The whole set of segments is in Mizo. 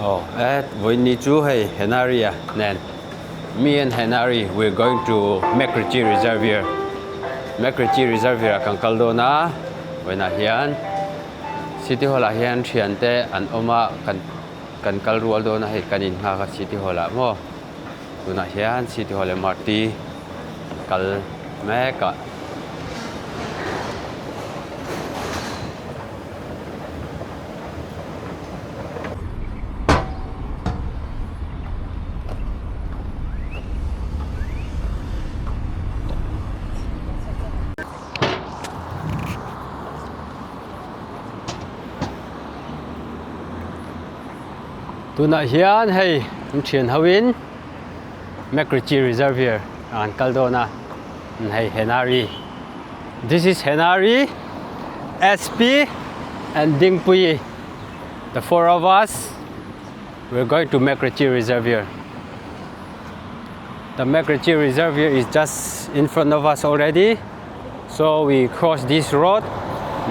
Aw e vawiin chu hei Henry a nen me and Henry we are going to MacRitchie Reservoir MacRitchie Reservoir ah kan kal dawn a vawiinah hian City Hall ah hian thian te an awm a kan kan kal rual dawn a hei kan innghak a City Hall ah maw tunah hian City Hall MRT kal mek a. Tunah hian hei an thian ho in MacRitchie Reservoir ah an kal dawn a hei Henari this is Henari SP and Dingpuii the four of us we are going to MacRitchie Reservoir the MacRitchie Reservoir is just in front of us already so we cross this road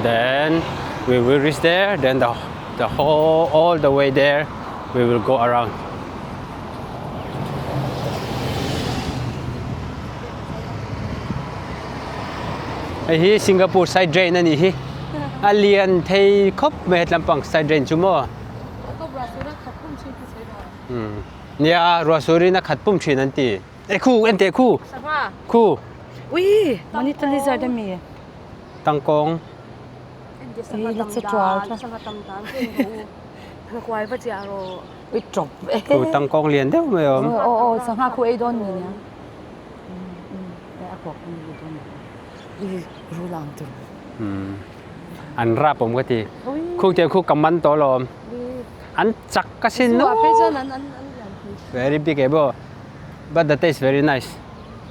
then we will reach there then the the whole all the way there we will go around Hei hi Singapore side drain a nih hi a lian thei khawp mai hetlampang side drain chu maw nia ruah sur in a khat pum thin an ti e khu en teh khu khu ui monitor lizard a mi tangkawng Khu tangkawng lian deuh mai a awm. Aw aw sangha khu ei dawn ni nia. An rap awm ka ti. Khu te khu ka man tawh alawm. An chak ka sin no. Very big eh bo. But the taste very nice.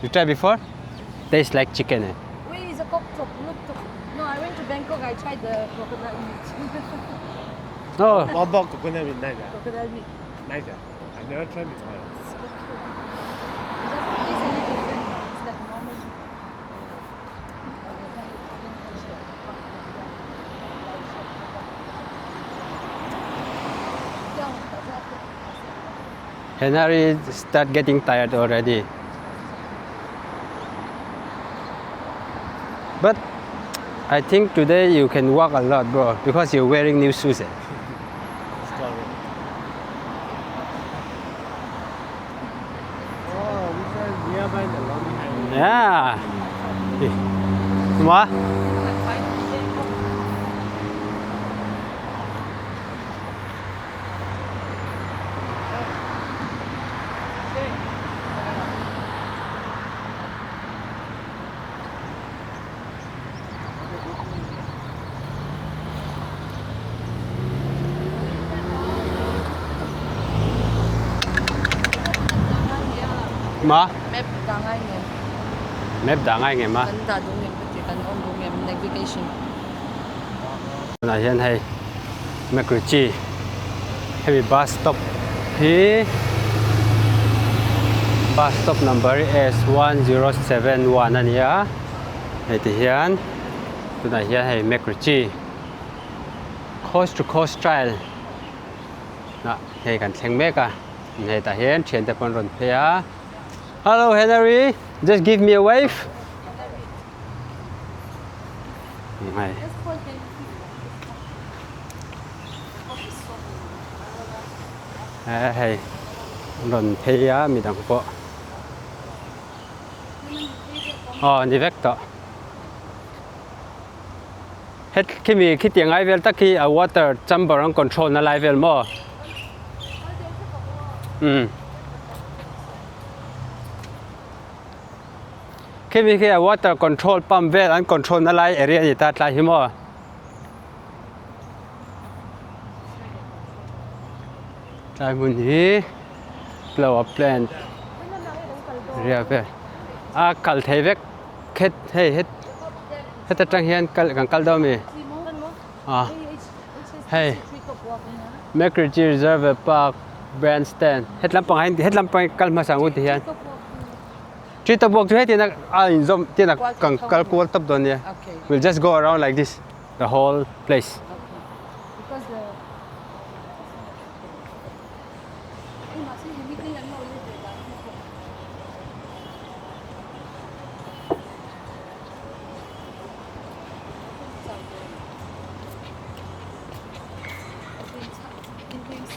You try before? Taste like chicken eh. Ui, the cock chop look to. No, I went to Bangkok. I tried the crocodile meat. Oh. What about coconut meat? Nice ah? Crocodile meat. Nice ah? I never tried before. It's okay. It doesn't taste any different. It's like normal. Henry start getting tired already. But I think today you can walk a lot, bro, because you're wearing new shoes. Eh? Oh, this one nearby the Lornie Highway. Yeah. Ma? Ma? Map dah ngai ngem. Map dah ngai ngem a? Kan dah duh ngem ka ti, kan on duh ngem navigation. Tunah hian hei MacRitchie hemi bus stop hi bus stop number hi S 1071 a ni a hei ti hian tunah hian hei MacRitchie coast to coast trail ah hei kan thleng mek a hetah hian thiante pawh an rawn phei a hello Henry just give me a wave. Hei hei rawn phei a midang pawh aw ni vek tawh het khimi khitiang ai vel tak hi a water chamber an control na lai vel maw umm. Khemi khi a water control pump vel an control na lai area a ni ta tlai hi maw. Tlai hmun hi flower plant ria vel a kal thei vek khet hei het heta tang hian kal kan kal dawn a mi a hei MacRitchie Reserve Park Grandstand het lampang ah hian het lampang hi kal hmasa ang u ti hian. Tree top walk chu heti in a inzawm tin a kan kal kual tawp dawn nia. We'll just go around like this the whole place.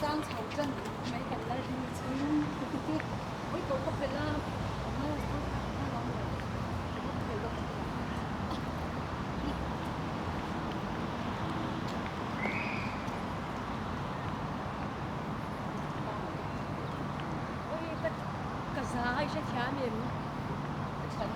sang chho tan mai kan la ring chu ui ko ka pel a Ui ka ka zai hrethiam em ka chhan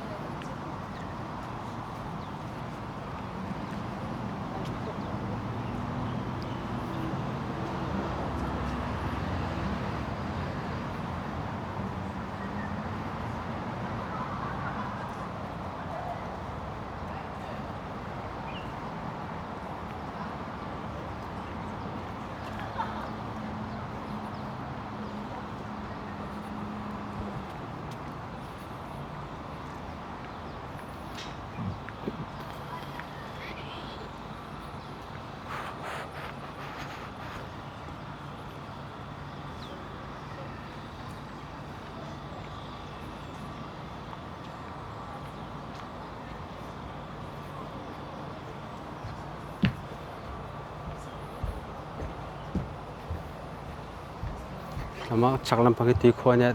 Tlama chak lampang hi tui khuan nia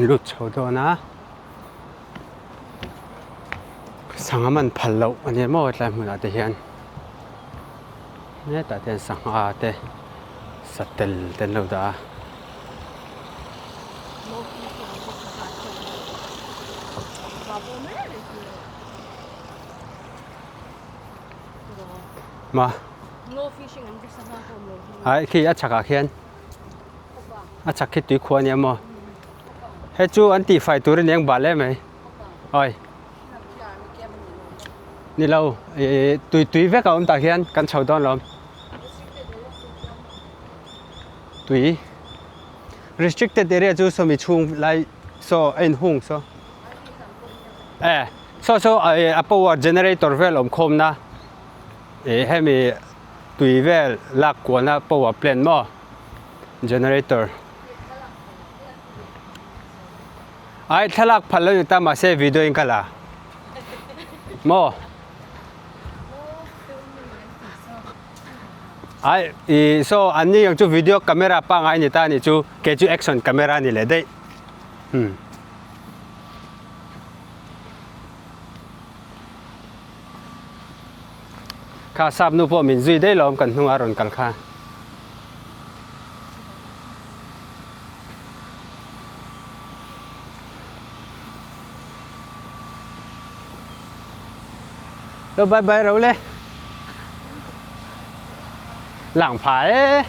lut chho dawn a. Sangha man phal loh a ni maw tlai hmunah te hian hetah te hian sangha te satel te an lo dah a. Ma ai khi a chhakah khian a chhak khi tui khua a nia maw. He chu an tih fai tur a ni ang bal em mai oi ni lo ih tui tui vek a awm tah hian kan chho dawn lo tui restricted area chu sawmi chhung lai saw a in hung saw e saw saw a power generator vel awm khawm na ih hemi tui vel lak kualna power plant maw generator. Ai thlalak phal lo ni ta mahse video in ka la maw ai i so an ni ang chu video camera pangai ni ta ni chu ke chu action camera ni leh daih hmm kha sap nu pawh min zui daih lawm kan hnungah rawn kal kha. Lo bye bye ro le. Lang pha e.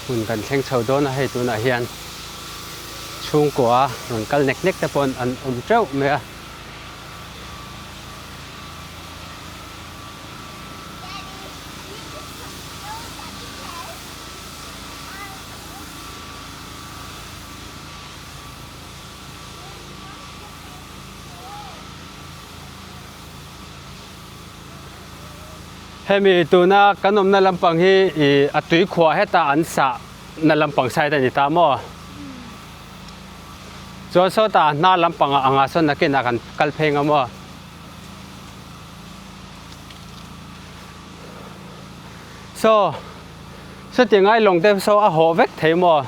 Hmun kan thleng chho dawn a hei tunah hian chhungkua rawn kal nek nek te pawh an awm teuh mai a. Hemi tuna kan awmna lampang hi ih a tui khuah heta an sah na lampang side a ni ta maw? Chuan sawtah hna lampang ah anga sawn nakinah kan kal phei nga maw? Saw sawti ngai lawng te saw a hawh vek thei maw?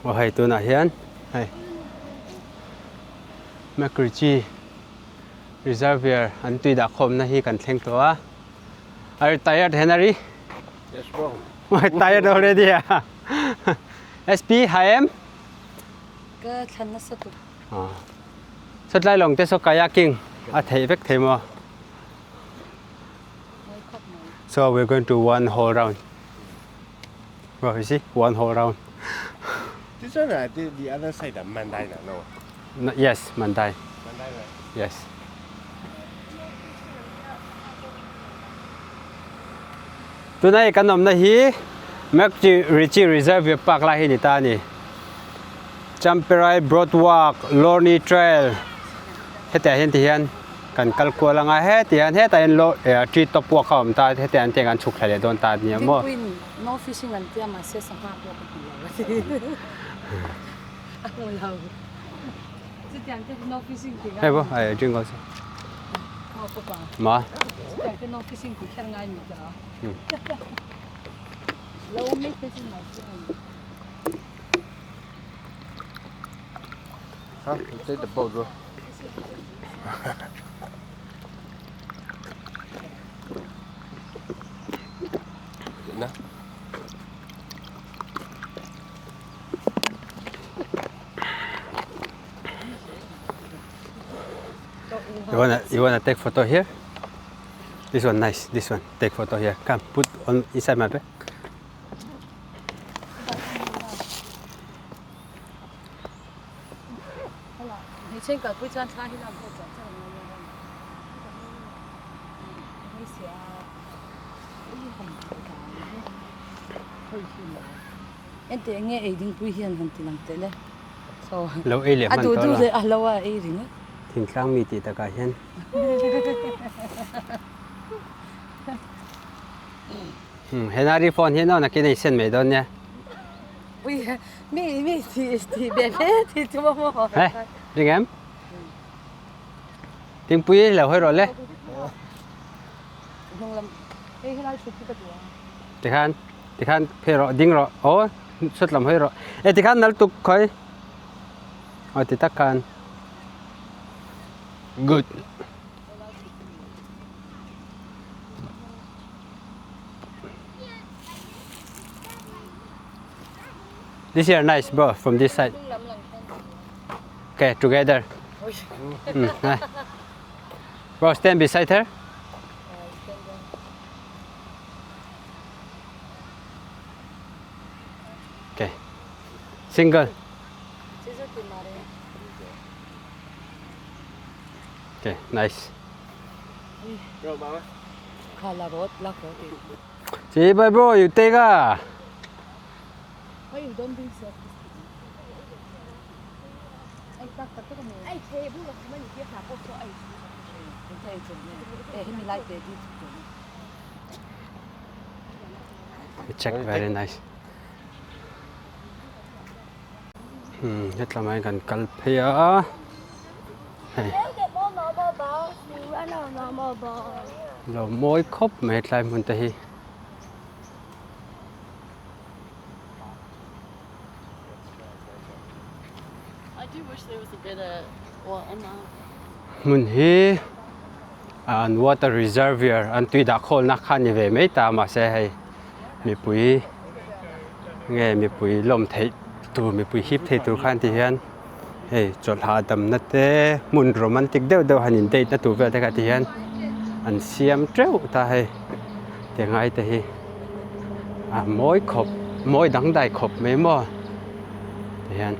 Aw hei tunah hian hei MacRitchie Reservoir an tui dah khawmna hi kan thleng tawh a Are you tired Henry? Yes bro. Tired already ah. SP hi em? Ka thlan nasa tuk. Ah. Satlai long te so kayaking a thei vek thei mo. So we're going to one whole round. Well, you see, one whole round. This one, I think the other side, the Mandai, no. Yes, Mandai. Mandai, right? Yes. Tuna i kan awmna hi MacRitchie Reservoir Park lai hi ni ta a ni. Champirai Broadwalk, Lornie Trail hetiang hian ti hian kan kal kual anga heti hian hetah hian lo eh tree top walk a awm ta a hetiang hian kan chhuk thla leh dawn ta a nia maw. Dingpuiin no fishing an tia mahse sangha pawh ka hmu lo a ti. A hmu lo. Chutiang te no fishing tih Hei bo ai drink also. Maw papa. Ma. Chutiang te no fishing tih kher ngai mi ta. Lo mi fishing mai chu a ni. Huh? You take the boat, bro. Na. You wanna you wanna take photo here? This one nice. This one take photo here. Come put on inside my bag. Enteh nge ei dingpui hian han ti lang teh le. So Lo ei leh a hman duh tawh duh la. leh a lo a ei ringawt. Thingtlang mi tih takah hian. Henari phone hi nawn akin a insen mai dawn nia. Ui mi mi ti ti be hle ti chu maw maw. He ring em? Dingpui lo hawi rawh le. Hnung lam hei helai thut hi ka duh a. Tikhan tikhan phei rawh ding rawh aw chhut lam hawi rawh. E tikhan nal tuk khawi. Aw ti tak khan. Good. This here nice bro from this side. Okay, together. Mm, bro, stand beside her. Okay. Single. Okay, nice. Chị bye bro, you take ah. Why you don't bring selfie stick? Ai tak tak tak mo. Ai the bu lo mani ti hna po so ai. Ai chu ne. Eh mi lai te di chu. Check very nice. Hetlamah hian kan kal phei a hei lo mawi khawp mai tlai hmun te hi. Hmun hi an water reservoir an tui dah khawlna kha a ni ve mai ta mahse hei mipui nge mipui lawm theih tur mipui hip thei tur khan ti hian hei chawlh hahdamna te hmun romantic deuh deuh han in date na tur vel te kha ti hian an siam teuh ta hei ti ngai te hi a mawi khawp mawi dangdai khawp mai maw ti hian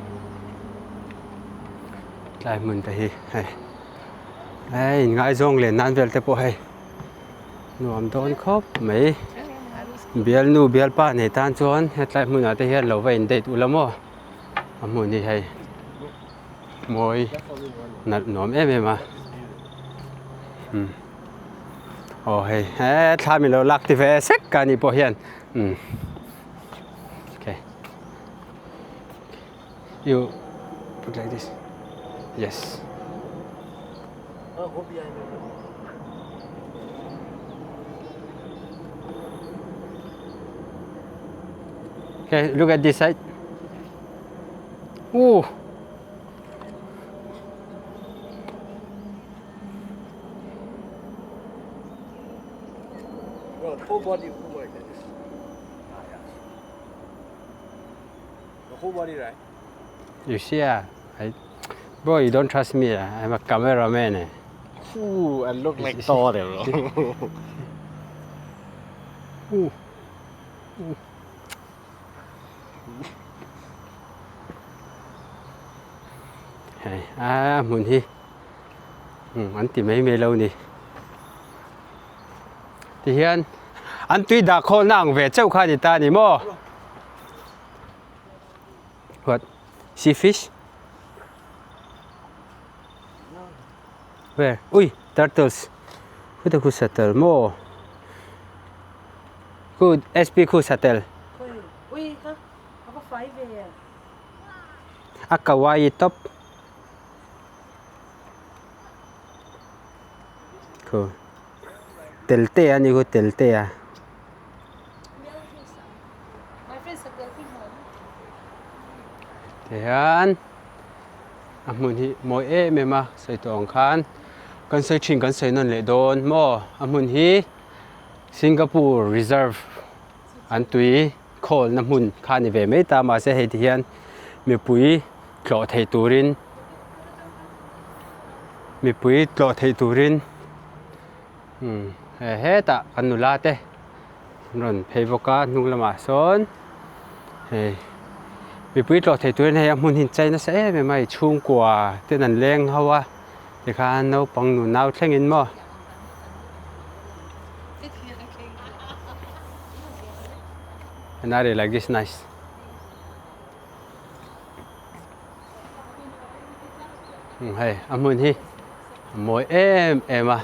tlai hmun te hi hei hei inngaizawng leh nan vel te pawh hei. Nuam dawn khawp mai. Bialnu bialpa nei tan chuan hetlai hmunah te hian lo va in date ula maw? A hmun hi hei mawi nalh nuam em em a. Umm aw hei he thla mi lo lak ti ve sek ka ni pawh hian umm okay you put like this yes. Okay, look at this side. Ooh. Bro, the whole body, whole body like this. Ah, yeah. The whole body, right? You see ah, I, bro, you don't trust me ah. I'm a cameraman eh. Ooh, I look like Thor there, bro. Ooh. Ooh. Hei a hmun hi an ti mai mai lo ni. Tihian an tui dah khawlna ang ve chauh kha a ni ta a ni maw? What? See fish? Where? Ui, turtles. Khu ta khu satel maw? Khu SP khu satel. Ui, ha, a va fai ve. A kawaii top. Khu tel te a ni khu tel te a. Tihian a hmun hi mawi em em a sawi tawh ang khan kan sawi thin kan sawi nawn leh dawn maw a hmun hi Singapore reserve an tui khawlna hmun kha a ni ve mai ta mahse hei ti hian mipui tlawh theih turin mipui tlawh theih turin umm hetah kan nula te an rawn phei bawk a hnung lamah sawn hei mipui tlawh theih turin hei a hmun hi an chei nasa em em a hei chhungkua ten an leng ho a tikhan naupang nu nau thlengin maw. Another like this nice. Hei a hmun hi a mawi em em a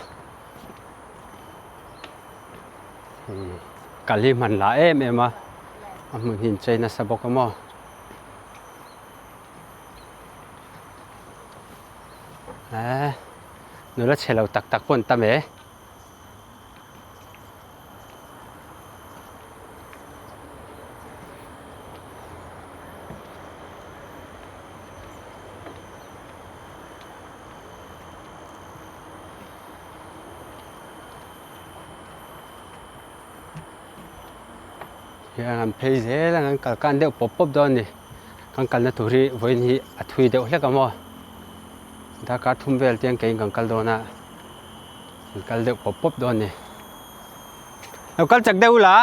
kal hi hman lah em em a a hmun hi inchei nasa bawk a maw eh nula chhe lo tak tak pawh an tam e. Hian an phei zel a an kal kan deuh pawp pawp dawn a ni kan kalna tur hi vawiin hi a thui deuh hlek a maw darkar thum vel te hian keiin kan kal dawn a. An kal deuh pawp pawp dawn a ni. Lo kal chak deuh la.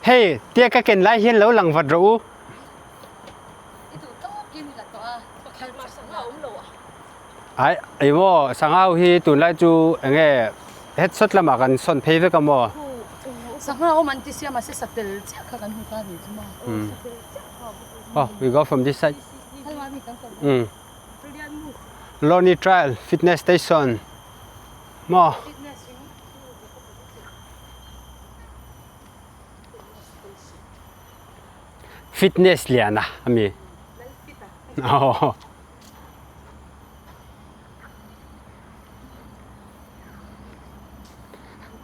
Hei, tia ka ken lai hian lo lang vat rawh u. Ai, ei maw, sangau hi tunlai chu enge headshot lamah kan sawn phei vek a maw? Sangha awm an ti sia mahse satel chiah kha kan hmu ta a ni chu maw? Oh, we go from this side. Lornie Trail Fitness Station. Mo. Fitness liana ami. Oh.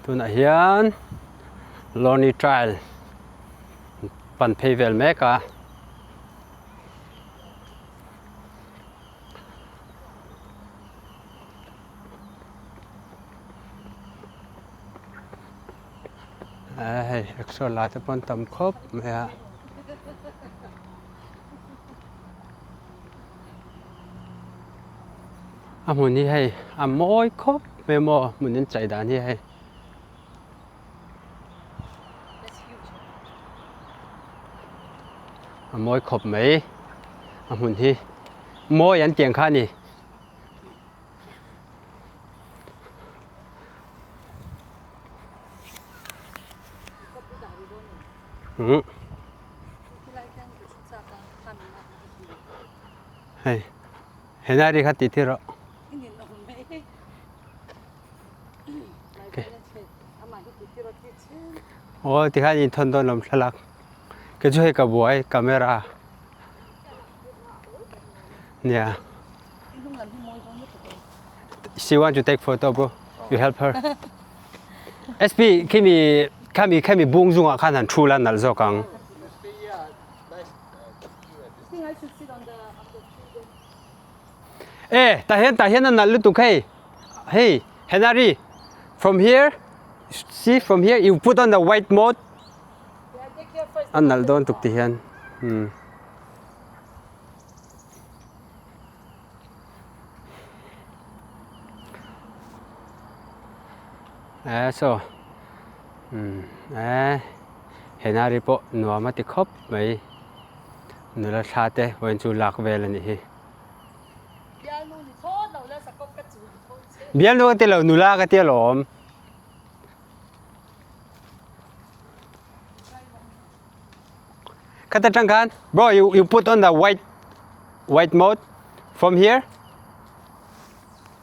Tunah hian Lornie Trail pan phei vel mek a. Hei exer la te pawh an tam khawp mai a. A hmun hi hei a mawi khawp mai maw hmun in chei dan hi hei. A mawi khawp mai a hmun hi mawi an tiang kha a ni. Hei henari kha tih tir rawh. Aw tikhan in thawn dawn lawm thlalak kei chu hei ka buai camera nia she want to take photo bro you help her SP khimi khami khami bung zungah khan han thu la nalh zawk ang. E tah hian tah hian a nalh lutuk hei hei Henry from here see from here you put on the white mode a nalh dawn tuk ti hian umm e saw umm e. Henari pawh nuam a ti khawp mai. Nula thla te vawiin chu lak vel a nih hi. Bialnu ka ti lo, nula ka ti alawm. Khata tang khan, bro, you, you put on the white white mode from here,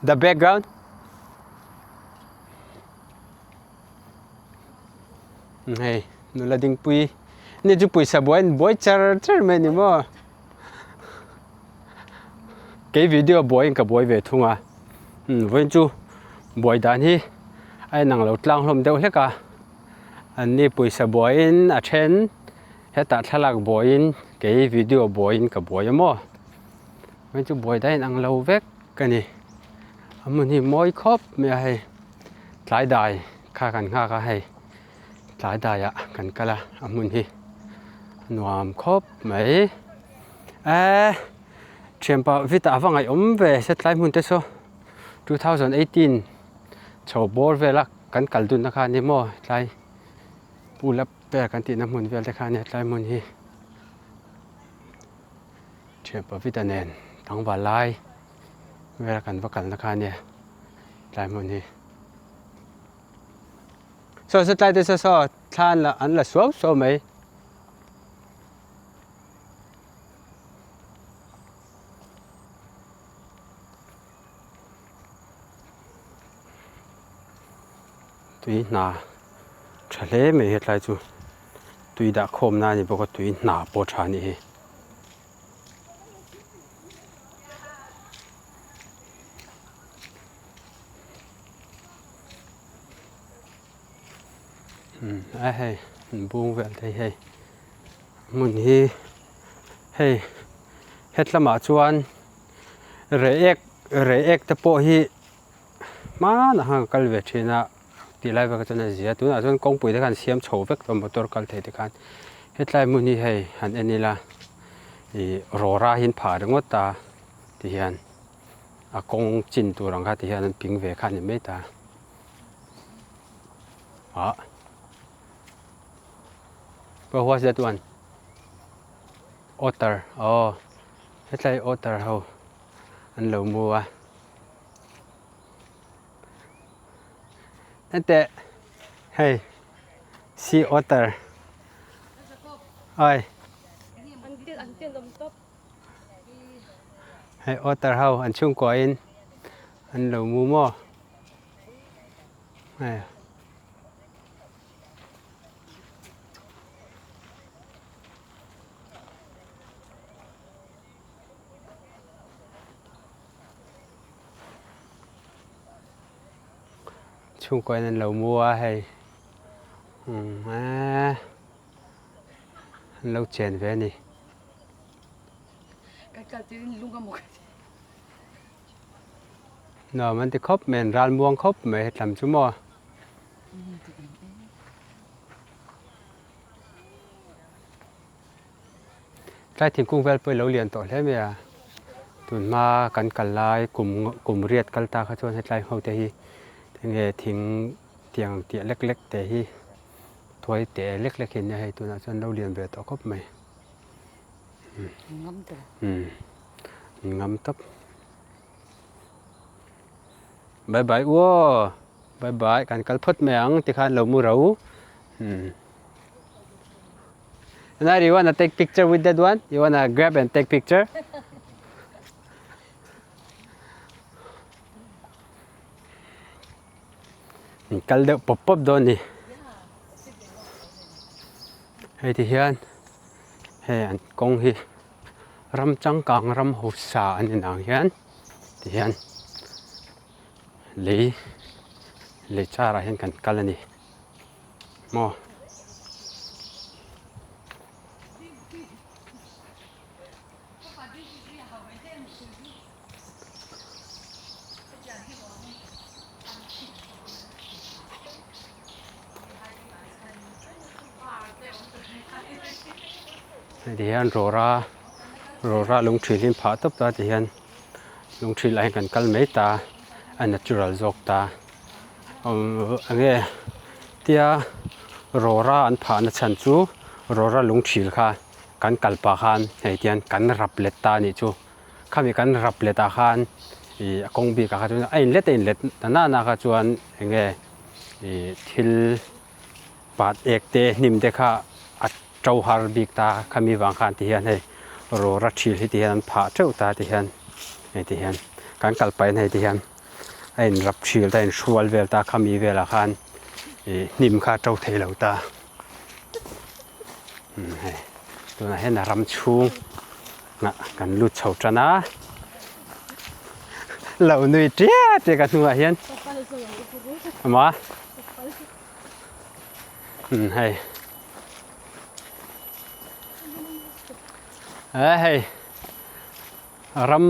the background. Hei, nula dingpui ni chu pawisa buai an buai char char mai a ni maw? Kei video buaiin ka buai ve thung a, vawiin chu buai dan hi a inang lo tlang hlawm deuh hlek a, an ni pawisa buaiin a then hetah thlalak buaiin kei video buaiin ka buai a maw? Vawiin chu buai dan a inang lo vek a ni, a hmun hi mawi khawp mai a hei. Tlai dai kha kan nghak a hei tlai daiah kan kal a a hmun hi nuam khawp mai eee thianpa vit ah va ngaihawm ve se tlai hmun te saw 2018 chho bawr vela kan kal dun na kha a ni maw tlai pull up vel kan tihna hmun vel te kha a nia tlai hmun hi thianpa vita nen tlangval lai vel kan va kalna kha a nia. Tlai hmun hi saw saw tlai te saw saw thla an la an la suau suau mai. Tui hna tha hle mai hetlai chu tui dah khawm na a ni bawk a tui hna pawh tha a nih hi. A hei an bung vel te hi hei hmun hi hei hetlamah chuan reh ek reh ek te pawh hi hmanah khan ka kal ve thin a tih lai vek chuan a zia tunah chuan kawngpui te khan siam chho vek tawh motor kal thei te khan hetlai hmun hi hei han en ila ih rawra hi an phah ringawt a tihian a kawng chin tur ang kha tihian an ping ve kha a ni mai ta ah oh what's that one otter oh hetlai otter ho an lo mu a. Enteh hei sea otter ai hei otter ho an chhungkua in an lo mu maw hei. Chhungkaw in an lo mu a hei umm eee an lo chen ve a ni. Nuam an ti khawp mai an ral muang khawp mai hetlam chu maw. Tlai thingkung vel pawh i lo lian tawh hle mai a, tun hma kan kal lai kum kum riat kal ta kha chuan hetlai ho te hi enge thing tiang ang tiah lek lek te hi tuai te lek lek hi an nia hei tunah chuan lo lian ve tawh khawp mai umm ngam tawp bye bye uaw bye bye kan kal phawt mai ang tikhan lo mu ro umm. Anar, you wanna take picture with that one? You wanna grab and take picture? Min kal deuh pawp pawp dawn ni. Hei ti hian hei an kawng hi ram changkang ram hausa an inang hian ti hian lei lei char ah hian kan kal a ni. Maw? Heti hian rawra rawra lung ṭhil hi an phah tawp ta ti hian lung ṭhil ah hian kan kal mai ta a natural zawk ta. Enge tia Rawra an phahna chhan chu rawra lung thil kha kan kal pah khan hei tian kan rap let ta a nih chu. Khami kan rap let ah khan ih a kawng bik ah kha chuan a inlet a inlet ta na na kha chuan eng nge ih thil pat ek te hnim te kha a to har bik ta khami vang khan ti hian hei rawra thil hi ti hian an phah teuh ta ti hian hei ti hian kan kal pahin hei ti hian a in rap thil ta a in hrual vel ta khami velah khan ih hnim kha a to thei lo ta hei tunah hian a ram chhung ah kan lut chho tan a lo nui tiat tiat ka hnungah hian maw umm hei eh hei ram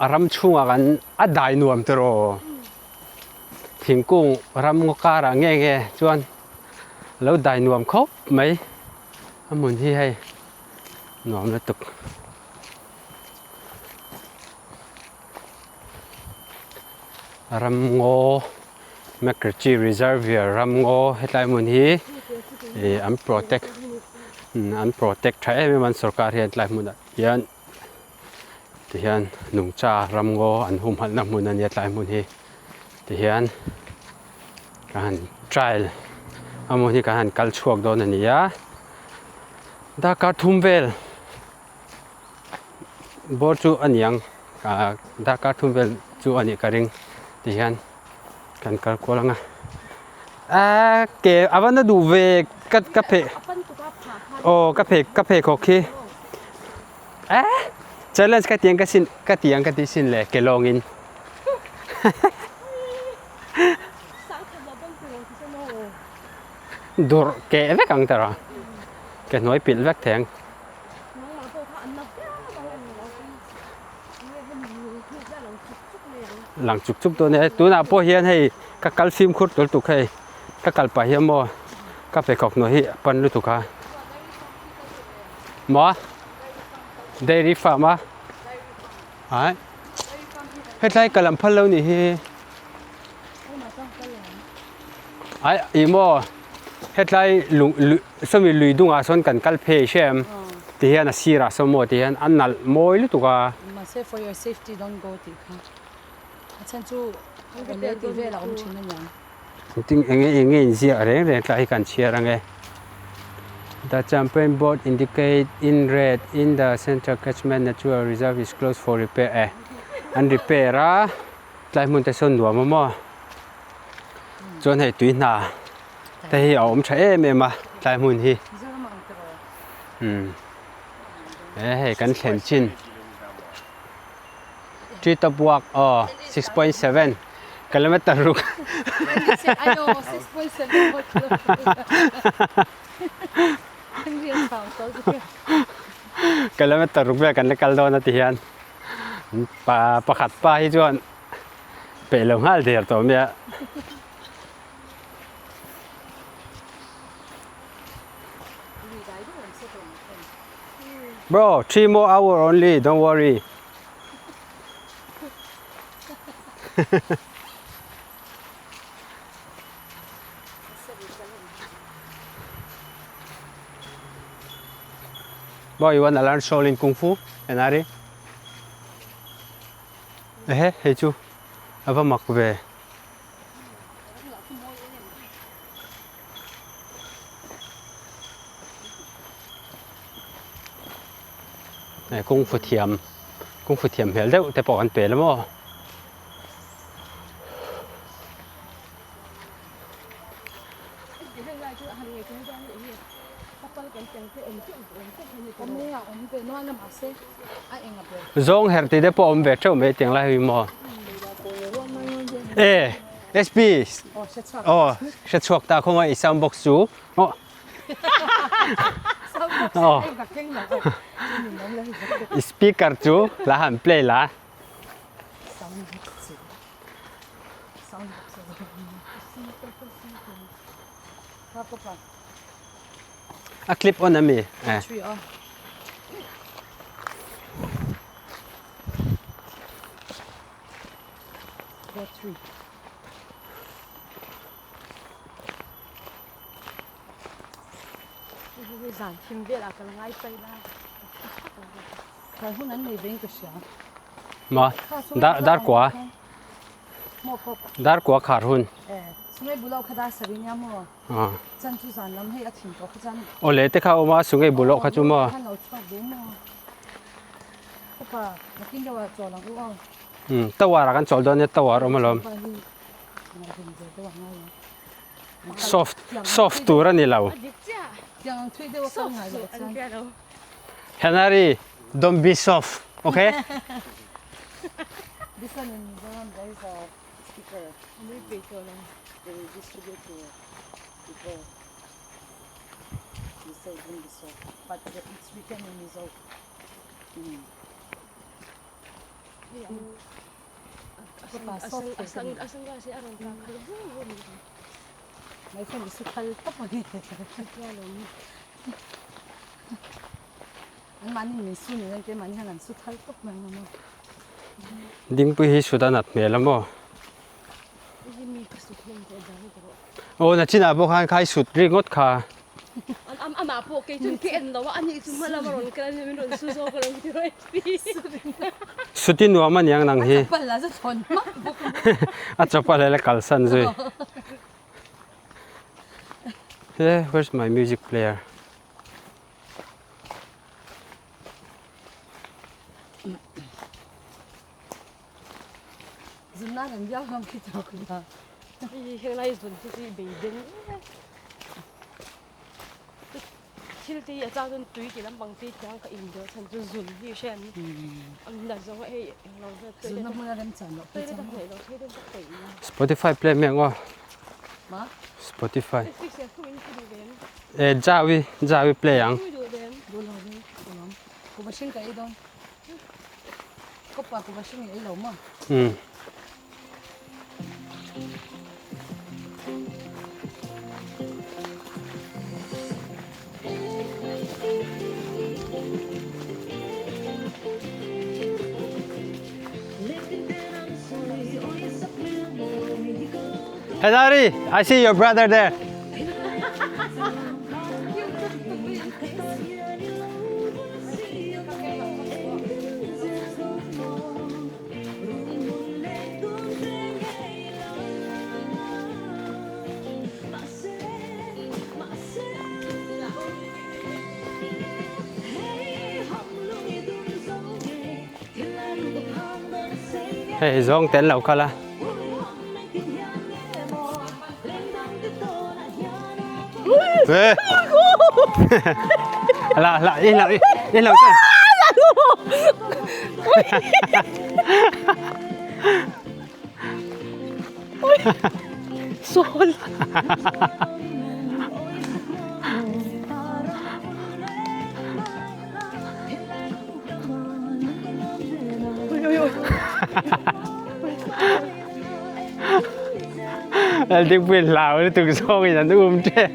a ram chhungah kan a dai nuam tiraw thingkung ram ngaw karah nge nge chuan lo dai nuam khawp mai a hmun hi hei nuam lutuk. Ramngaw Macritchie Reservoir ramngaw hetlai hmun hi ih an protect an protect tha em em a an sorkar hian tlai hmunah hian tihian nungcha ramngaw an humhalh na hmun a nia tlai hmun hi tihian ka han trial a hmun hi ka han kal chhuak dawn a ni a darkar thum vel. Bawr chu a niang ah darkar thum vel chu a nih ka ring ti hian kan kal kual ang a aaa ke a va na duh ve ka ka pheh aw ka pheh ka pheikhawk khi eh challenge ka tiang ka sin ka ti ang ka tih sin le ke lawng in dawrh keh vek ang tawrh a ke hnuai pilh vek thei ang. Lang chuk chuk dawn e tunah pawh hian hei ka kal fimkhur tul tuk hei ka kal pah hian maw ka pheikhawk hnuai hi a pan lutuk a maw dairy farm a ai hetlai ka lam phal lo nih hi ai ih maw hetlai lung lui sawmi lui dungah sawn kan kal phei hrem ti hian a sirah sawn maw ti hian a nalh mawi lutuk a. Mahse for your safety don't go tih kha a chhan chu awle tih vel a awm thin a niang. Engtin enge enge inziak reng reng tlai hi kan chhiar ange. The champion board indicate in red in the central catchment natural reserve is closed for repair eh an repair a tlai hmun te sawn nuam a maw chuan hei tui hna te hi a awm tha em em a tlai hmun hi umm he hei kan thlen chin tree top walk aw 6.7 kilometer ruk kilometer ruk vel kan la kal dawn a ti hian pa pakhat pa hi chuan peih lo nghal der tawh mai a. Bro, 3 more hour only, don't worry. Bro, you wanna learn Shaolin Kung Fu? Enari? Ehe, hei chu a va mak ve. Hei kung fu thiam kung fu thiam hmel deuh te pawh an pel a maw. Zawng herh tih te pawh a awm ve teuh mai tiang lai hi maw. E SP aw hre chhuak ta khawngaih i sound box chu aw aw i speaker chu la han play la. A clip on ami eh. Zan thim velah ka la ngai phei la. Thlai hun an nei vein ka hria. Ma, dar kua. Dar kua khar hun. Sungei bulo kha dar sari nia maw? Chan chu zan lam hei a thim tawh kha chan. Aw le te kha awm a sungei bulo kha chu maw? Khan lo chhuak duh maw? Upa, nakin deuh ah chawl ang u aw. Tower ah kan chawl dawn nia tower awm alawm. Soft, soft tur a ni lo. Henry, don't be soft, okay? This one in Mizoram there is a sticker. They will distribute to people. They say don't be soft, but it's written in Mizo. Mm. Dingpui hi sut a nat hmel a maw? Aw nachinah pawh khan khai sut rik ngawt kha. Suti nuam a niang nang hi. A chawpal la kalsan zui. He where's my music player? Zunnan an viau hlawm khi chawk la. Heng lai zun chu chi beideng thil te hi a chang chuan tui tih lampang te thiang ka in deuh chhan chu zun hi hre an an la zawng a hei englo vel Zun na hmun a rem chan loh phei chuan hnaih loh thei dawn tak peih nia. Spotify play mek aw. Ma? Spotify. Netflix hian thu in thu duh ve em? E Jawi Jawi play ang. Thu duh ve em? Duh lo ve alawm. Kuhva hring ka ei dawn. Kawpa kuhva hring i ei lo maw? Umm. Henry, I see your brother there. Hei zawng tel lo kal a. La la i lo i lo te. Sawl. Dingpui hlau lutuk zawngin an um tep.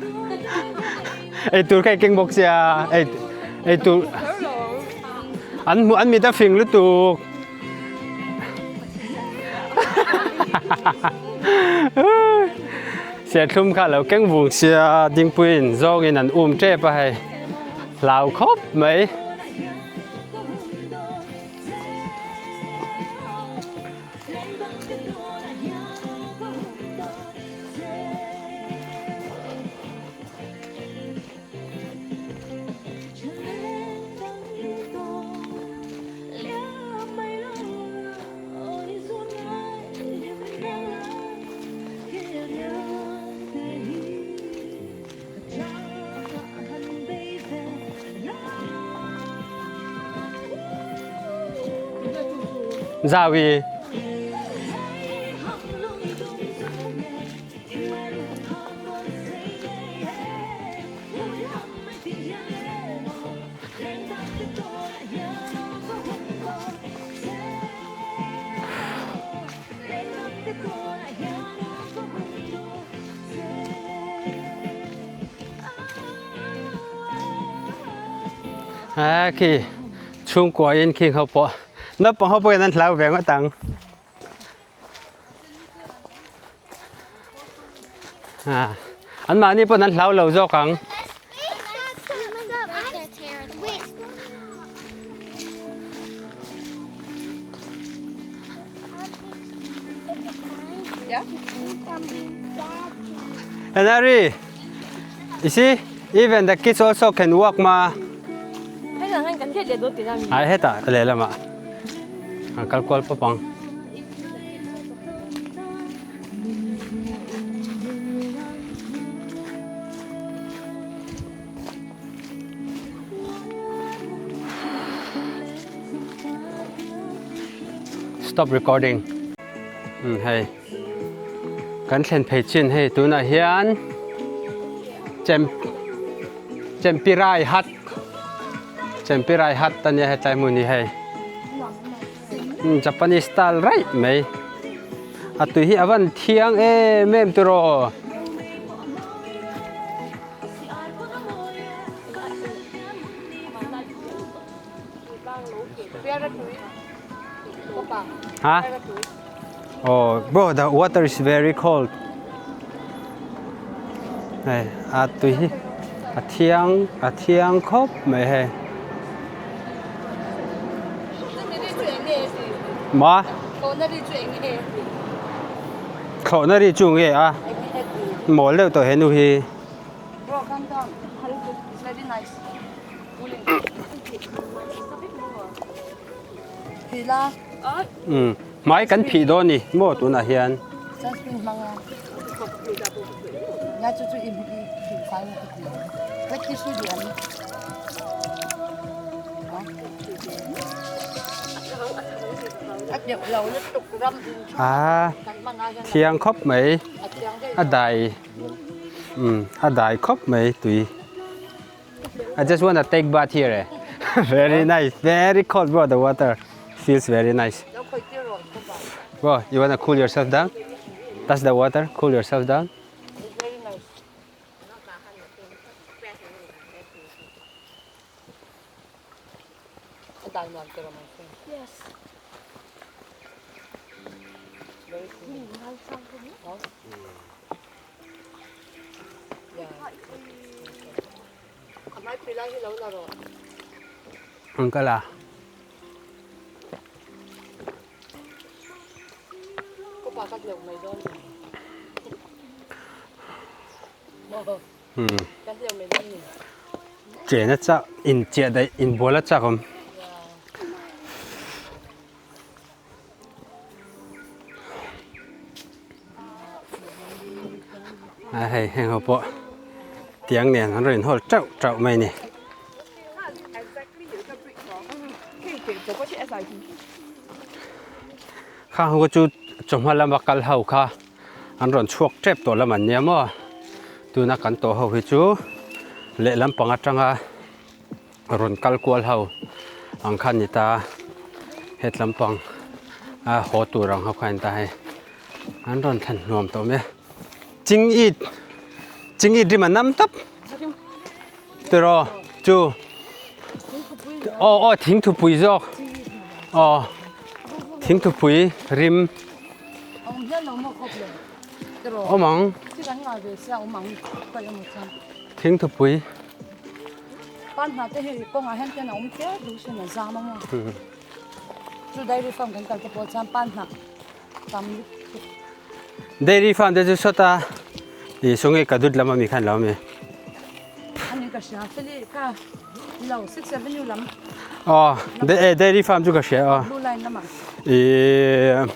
Eitur kha i keng bawk sia ei eitur an hmuh an mit a fing lutuk. Serthlum kha lo keng vung sia Dingpuiin zawngin an um tep a hei hlau khawp mai. Zawi. A khi chhungkua in khi ho pawh naupang ho pawhin an hlau ve ngawt ang. À, an mahni pawn an hlau lo zawk ang. Henry, you see, even the kids also can walk ma. Ai heta lehlamah an kal kual pawp ang. Stop recording. Um hei kan thlen phei chin hei tunah hian chem chempirai hat chempirai hat a nia hetlai hmun hi hei um Japanese style raih mai a tui hi a van thiang em em tiraw. Ha? Oh, bro, the water is very cold. Hei, a tui hi a thiang a thiang khawp mai hei. Ma? Thlawhna ri chu nge a? Mawl deuh tawh he nu hi. Bro, calm down. It's very nice. Umm hmai kan phih dawn ni maw tunah hian. A thiang khawp mai a dai umm a dai khawp mai tui. I just wanna take bath here eh. Very nice, very cold bro, the water feels very nice. Bro, you wanna cool yourself down? Touch the water, cool yourself down. Yes. Ang kal a. Chen a chak in chiah daih in bual a chak awm. A hei heng ho pawh tiang nen an rawn inhawl teuh teuh mai a ni. Khang ho chu chawhma lama kal ho kha an rawn chhuak tep tawh lam an nia maw tuna kan tawh ho hi chu lehlam pang atanga rawn kal kual ho ang kha a ni ta hetlam pang a haw tur ang ho kha a ni ta hei an rawn thlan hnuam tawh mai a ching it ching it rim a nam tawp tiraw chu aw aw thing thupui zawk aw thing thupui rim awm ang thing thupui. Pan hna te hei kawngah hian khian a awm hle duh sin a zam a maw chu dairy farm kan kal te pawh chuan pan hnah tam lutuk. Dairy farm te chu sawta ih saw nge ka dut lam ami khan lo ami. Ani ka hria feli kha lo six avenue lam. Aw dairy farm chu ka hria aw. Blue line lamah. Ih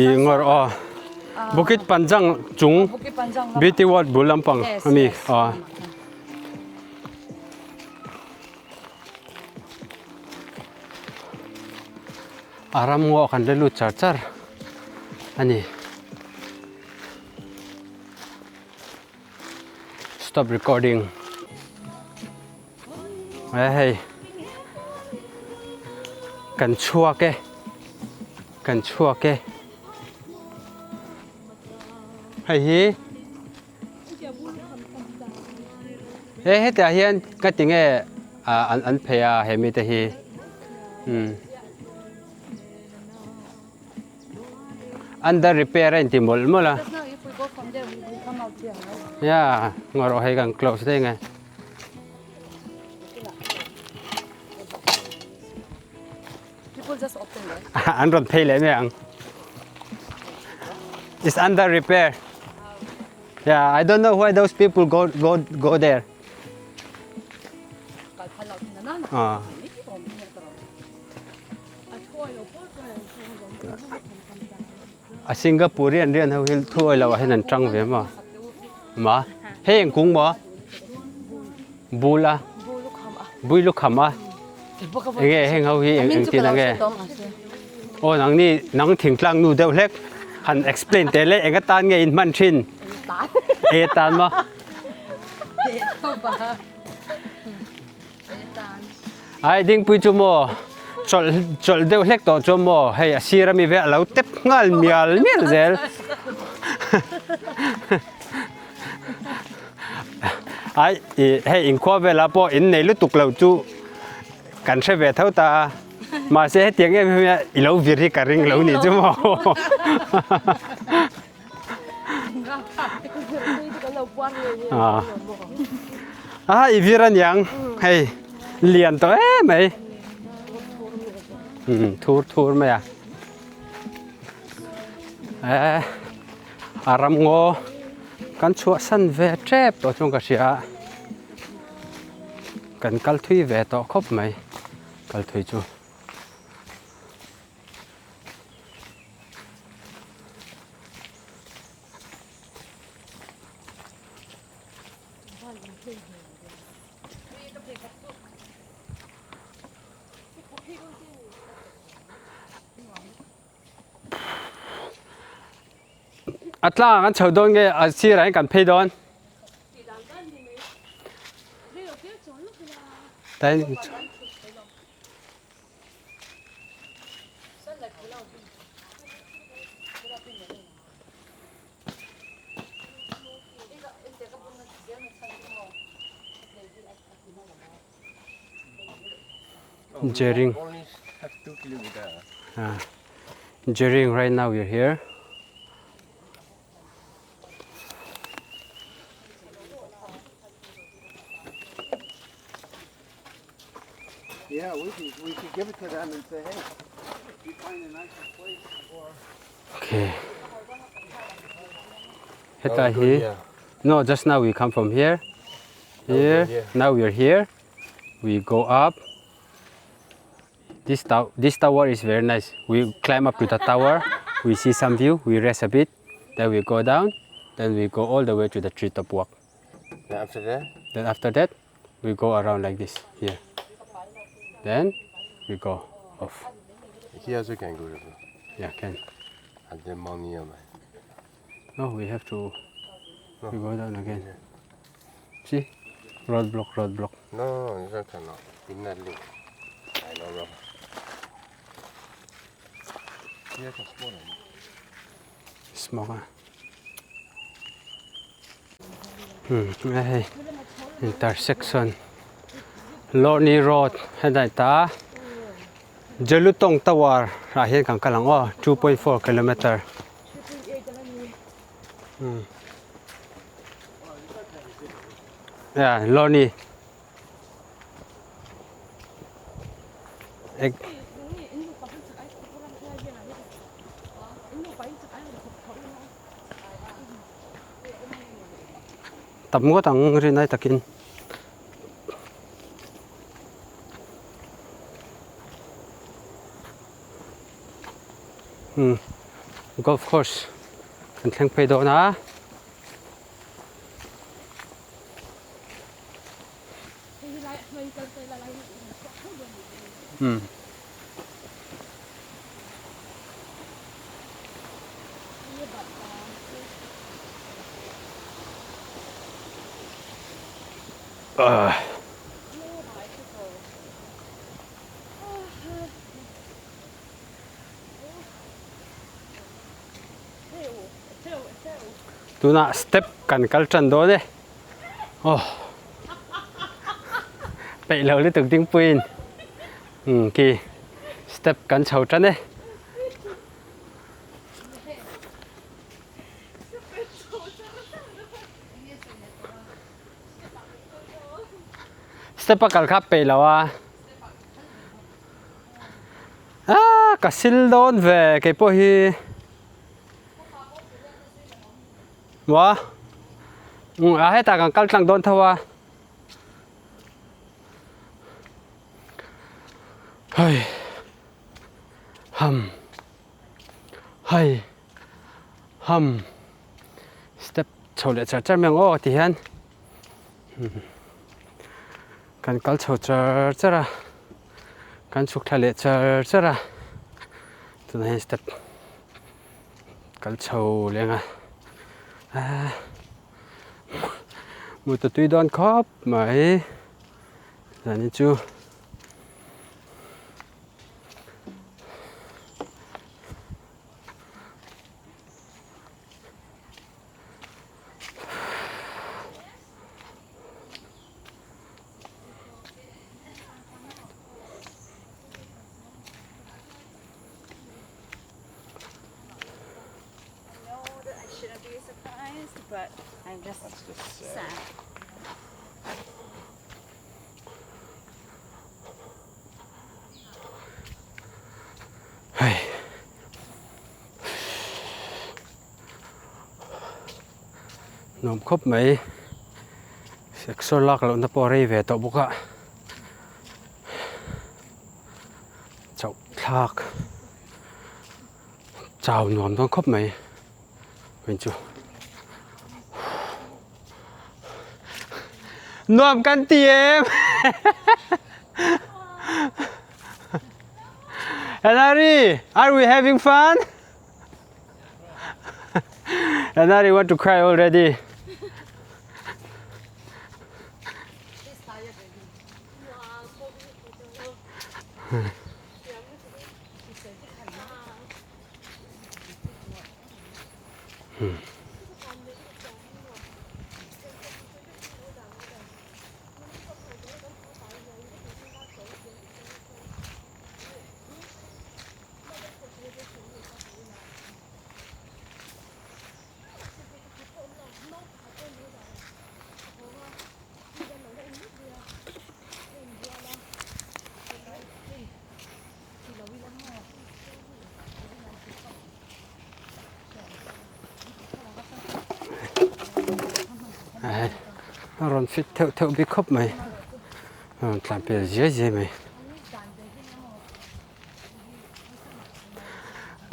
Ih ngawr aw Bukit Panjang chung Beauty World bul lampang ami aw. A ram ngaw kan la lut char char a ni. Stop recording. Hei kan chhuak e kan chhuak e hei hi he hetiah hian ka ti nge ah an phei a he mite hi umm under repair a inti mawlh mawlh a yeah ngaw rawh hei kan close daih ang e. An rawn phei leh mai ang. It's under repair. Yeah, I don't know why those people go go go there. Ah. A Singaporean rian ho hi thuai lo ah hian an tang ve maw? Ma? Hei eng kung maw? Bul a? Bui lukham a? Enge heng ho hi eng engtin ange? Aw nangni nang thingtlang nu deuh hlek han explain teh le eng atan nge in hman thin? E tan maw? Ai dingpui chu maw chawlh chawlh deuh hlek tawh chuan maw hei a sir ami ve a lo tep nghal mial mial zel ai ih hei inkhua velah pawh in nei lutuk lo chu kan hre ve tho ta a mahse hetiang em em hian i lo vir hi ka ring lo nih chu maw. A i vir aniang hei lian tawh em mai thur thur mai a eh a ram ngaw kan chhuah san ve tep tawh chuan ka hria a kan kal thui ve tawh khawp mai kal thui chu. A tlang an chho dawn nge a sirah hian kan phei dawn? Jering. Jering right now we're here. Yeah, we could, we could give it to them and say, hey, if you find a nicer place or Okay. Heta hi. No, just now we come from here. Here. Now we are here. We go up. This, tow this tower is very nice. We climb up to the tower. We see some view. We rest a bit. Then we go down. Then we go all the way to the treetop walk. Then after that? Then after that, we go around like this here. Then we go off. Here also can go. Yeah, can. And then money on No, we have to no. we go down again. See? Roadblock, roadblock. No, this one cannot. Inner link. I know wrong. Here can smoke. Smoke ah. Hei intersection Lorni road helai ta Jelutong tower ah hian kan kal ang aw 2.4 kilometer yeah Lorni ek Tam ngawt ang rinai takin. Hmm golf course kan thleng phei dawn a. Hmm. Tunah step kan kal tan dawn e aw peih lo lutuk dingpuiin umm khi step kan chho tan e. Step a kal kha peih lo a ah ka sil dawn ve keipawh hi. Maw? Umm a hetah kan kal tlang dawn tho a. Hei ham hei ham step chho leh char char mai ang aw ti hian kan kal chho char char a kan chhuk thla leh char char a tunah hian step kal chho leng a ah mut a tui dawn khawp mai zanin chu. Hei nuam khawp mai seksawr lak lohna pawh a rei ve tawh bawk a chauh thlak chau nuam dawn khawp mai hei chu nuam kan ti em Henry are we having fun Henry want to cry already A rawn fit theuh theuh bik khawp mai a rawn tlan pel ziai ziai mai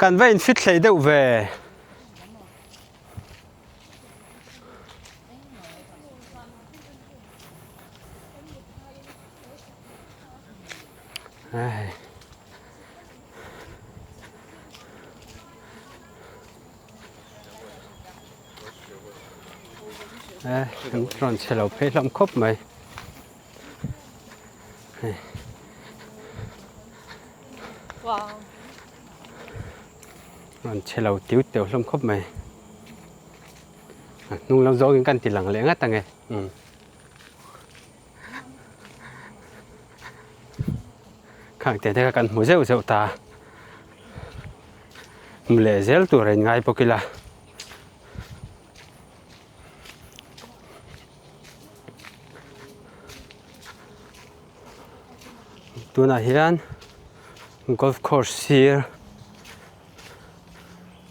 kan va in fit hlei deuh ve. An rawn chhe lo phei hlawm khawp mai rawn chhe lo tiu teu hlawm khawp mai a hnung lam zawngin kan ti lang leh ngat ang e. Khang te te kha kan hmu zeuh zeuh ta hmu leh zel tur a inngai bawk ila. Tunah hian golf course sir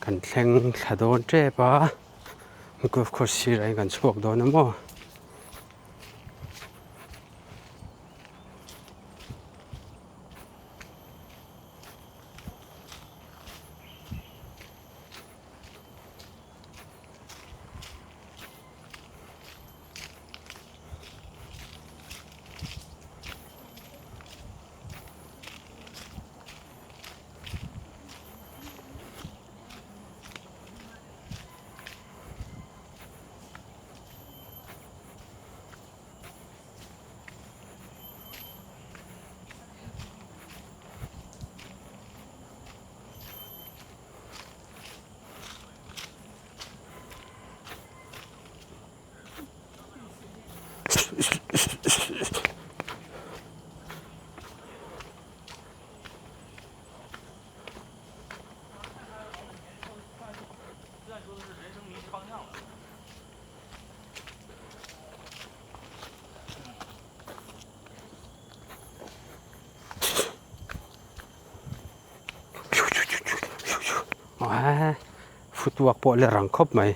kan thleng thla dawn tep a golf course sirah hian kan chhuak dawn a maw. Footwork pawh la rang khawp mai.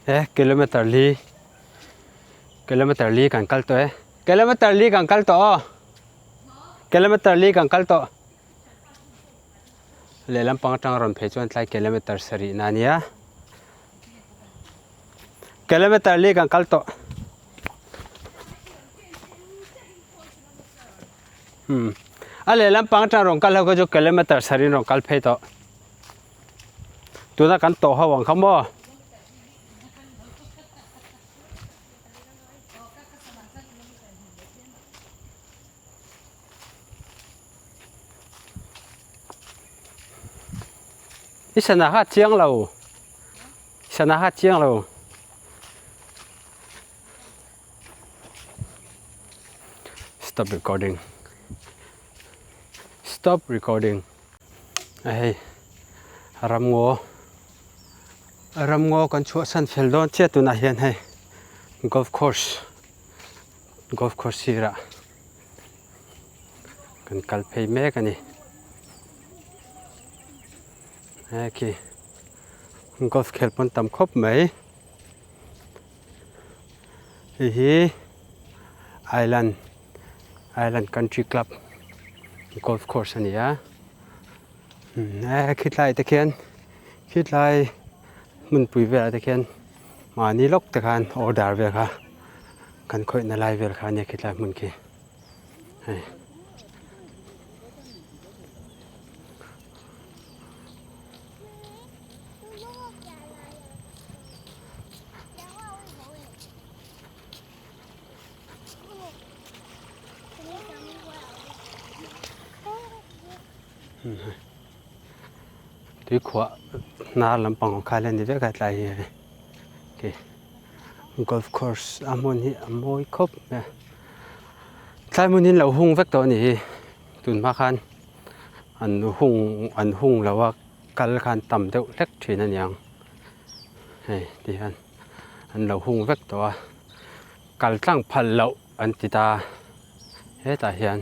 E kilometer li kilometer li kan kal tawh e kilometer li kan kal tawh aw kilometer li kan kal tawh lehlam pang atang rawn phei chuan tlai kilometer sarih na ania kilometer li kan kal tawh hmm a lehlam pang atang rawn kal ho kha chu kilometer sarih rawn kal phei tawh. Tuna kan tawh ho ang kha maw? I sana kha chiang lo. Sana kha chiang lo. Stop recording. Stop recording. A hei ramngaw ramngaw kan chhuahsan fel dawn chiah tunah hian hei golf course golf course sirah kan kal phei mek a ni he khi golf khel pawn tam khawp mai hei hi island Island Country Club golf course a ni a khitlai te khian khitlai hmunpui velah te khian mahni lawk te khan order vel kha kan khawihna lai vel kha a nia khitlai hmun khi hei. Tui khuah hnar lampang ang kha la ni vek a tlai hi hei khi golf course a hmun hi a mawi khawp mai a tlai hmun hi an lo hung vek tawh a ni hi tun hma khan an hung an hung lo a kal khan tam deuh hlek thin a niang hei ti hian. an lo hung vek tawh a kal tlang phal loh an ti ta hetah hian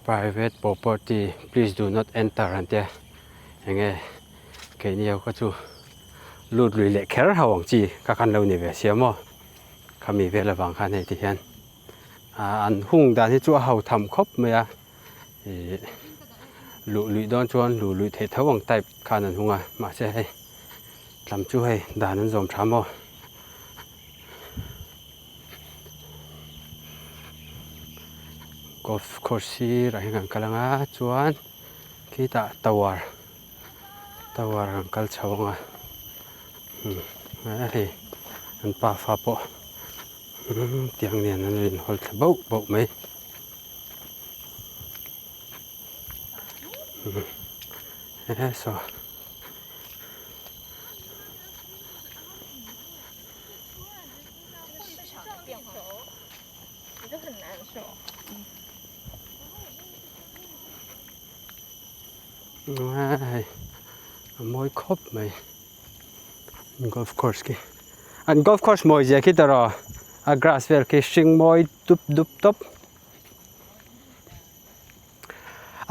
private property please do not enter an tia enge keini ho kha chu lut lui leh kher ho ang chi kha khan lo ni ve sia maw khami vel avang khan hei ti hian ah an hung dan hi chu a ho tham khawp mai a ih luh luih dawn chuan luh luih theih tho ang type khan an hung a mahse hei. Tlam chu hei dan an zawm tha maw? Golf course sirah hian kan kal ang a chuan khitah tower tower kan kal chho ang a hei an pafa pawh tiang nen an rawn hawl thla bauh bauh mai saw. Hei a mawi khawp mai golf course khi an golf course mawi zia khi tawh a grass vel khi hring mawi dup dup tawp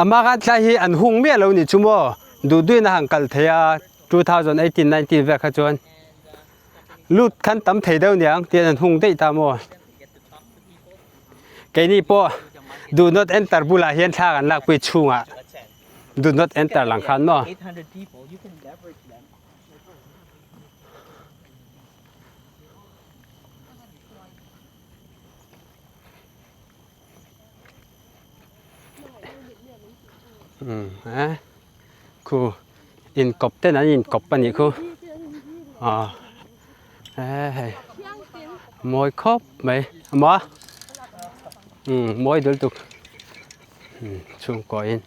Amah khan tlai hi an hung miah lo nih chu maw duh duhin a han kal thei a 2018 19 vel kha chuan lut khan tam thei deuh niang tian an hung daih ta maw keini pawh do not enter bulah hian thla kan lakpui chhungah do not enter lang khan maw. Eh khu inkawp ten an inkawp a nih khu ah eh hei mawi khawp mai maw umm mawi dul tuk umm chhungkaw in.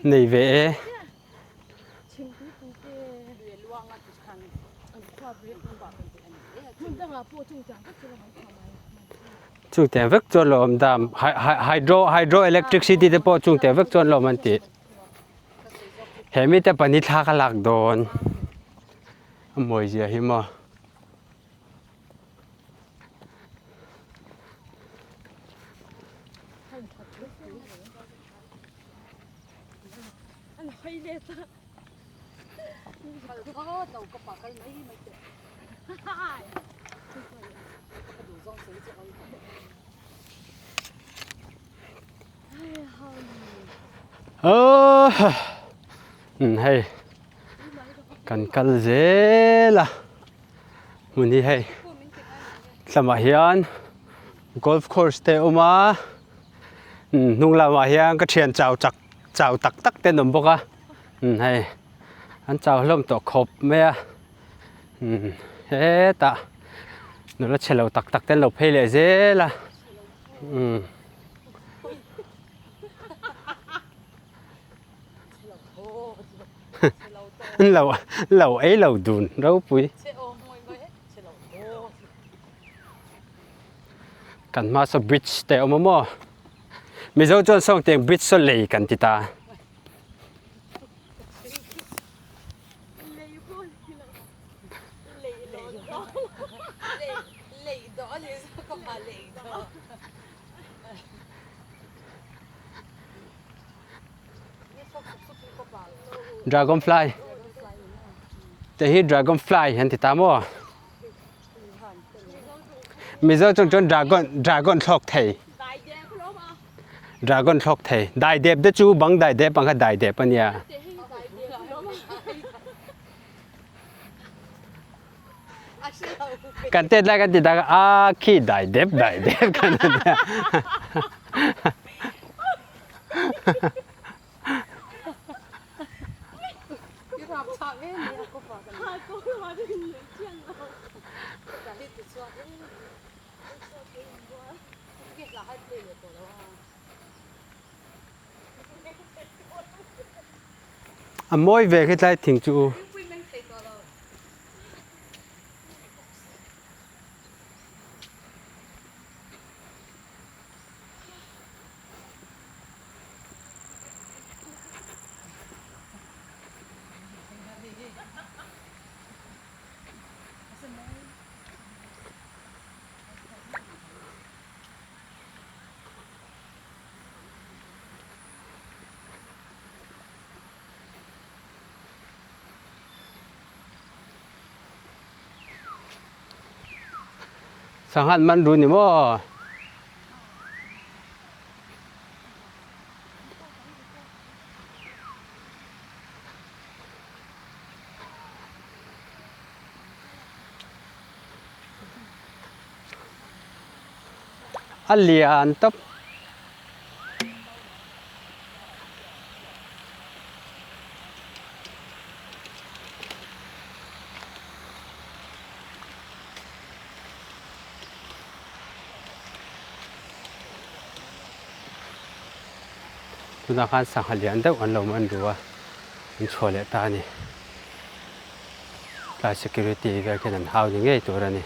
Nei ve e. Chung tiang vek chuan lo awm dam hydro hydro electricity te pawh chung tiang vek chuan lo awm an ti. He mite pahnih thla ka lak dawn a mawi zia hi maw. Hei kan kal zel a hmun hi hei tlamah hian golf course te a awm a hnung lamah hian ka thian chau chak chau tak tak te an awm bawk a hei an chau hlawm tawh khawp mai a hetah nula chhe lo tak tak te an lo phei leh zel a. Lo lo ei lo dun ropui. Kan hma saw bridge te a awm a maw? Mizo chuan sawng tiang bridge saw lei kan ti ta. Dragonfly te hi dragonfly an ti ta maw Mizo chung chuan dragon dragon thlawk thei dragon thlawk thei dai dep te chu bang dai dep ang kha dai dep ania Kan tet lai kan ti tak a khi dai dep dai dep kan ti a. A mawi ve khi tlai thing chu. Sanghan man ru ni maw? A lian tawp. Tunah khan sangha lian deuh an lo man duh a, an chhuah leh ta a ni. Tlai security vel khian an hau ni ngei tur a ni.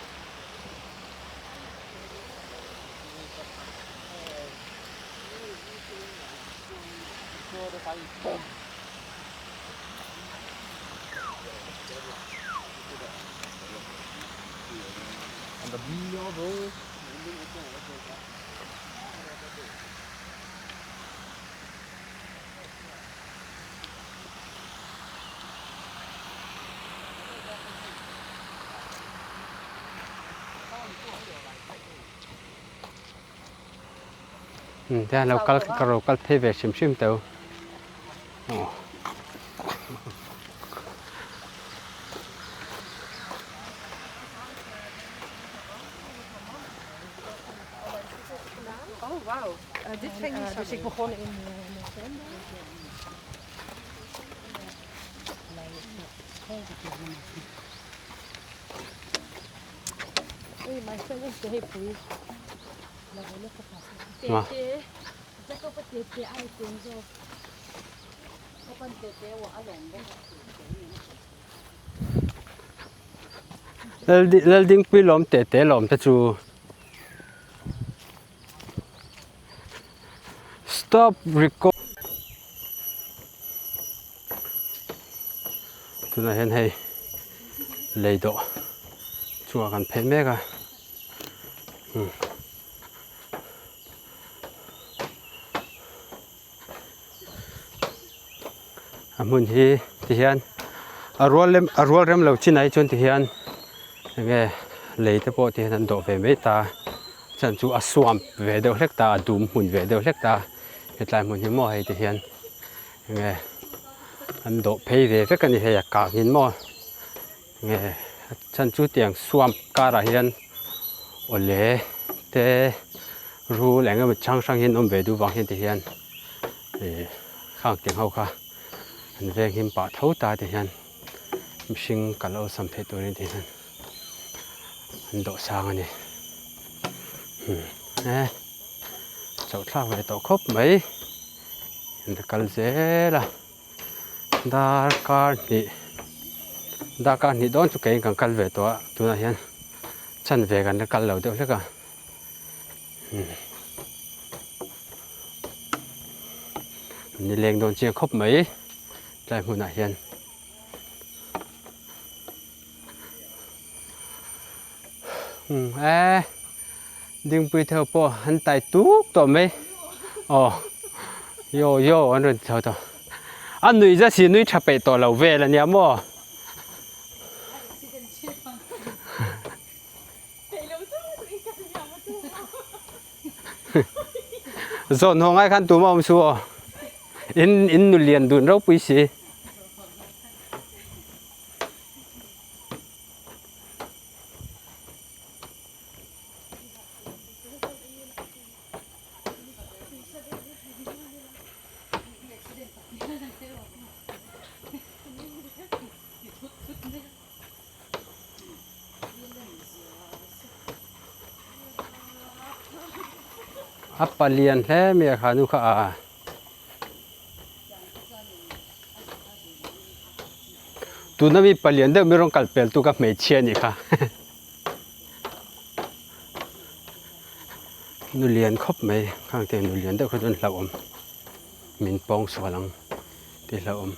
Te lo kal ka ro kal phei ve hrim hrim teu. Oh wow, dit vind ik niet zo. Dus ik begon in november. Laldingpui lawm teh teh lawm te chu stop record tunah hian hei lei dawh chungah kan phei mek a. A hmun hi ti hian a rual lem a rual rem lo chin ah hi chuan ti hian enge lei te pawh ti hian an dawh ve mai ta chuan chu a swamp ve deuh hlek ta a dum hmun ve deuh hlek ta hetlai hmun hi maw hei ti hian enge an dawh phei ve vek a ni hei a kang in maw nge a chhan chu tiang swamp karah hian awle te rul eng emaw hrang hrang hi an awm ve duh vang hian ti hian ih khang tiang ho kha an veng him pah tho ta ti hian mihring kal awlsam theih turin ti hian an dawh sang a ni e chauh thlak ve tawh khawp mai an la kal zel a. Darkar hnih darkar hnih dawn chu keiin kan kal ve tawh a tunah hian chanve kan la kal lo deuh hlek a ni leng dawn chiang khawp mai tlai hmunah hian. E dingpui theuh pawh an tai tuk tawh mai aw yo yo an rawn ti chho tawh a nuih zet si nui tha peih tawh lo vel ania maw. Zawn haw ngai khan tum a awm su aw in in nu lian dun ropui si. A palian hle mai a kha nu kha a. Tuna mi palian deuh mi rawn kal pel tu ka hmeichhia anih kha. Nu lian khawp mai khang te nu lian deuh kha chuan hlauhawm min pawng sual ang tih hlauhawm.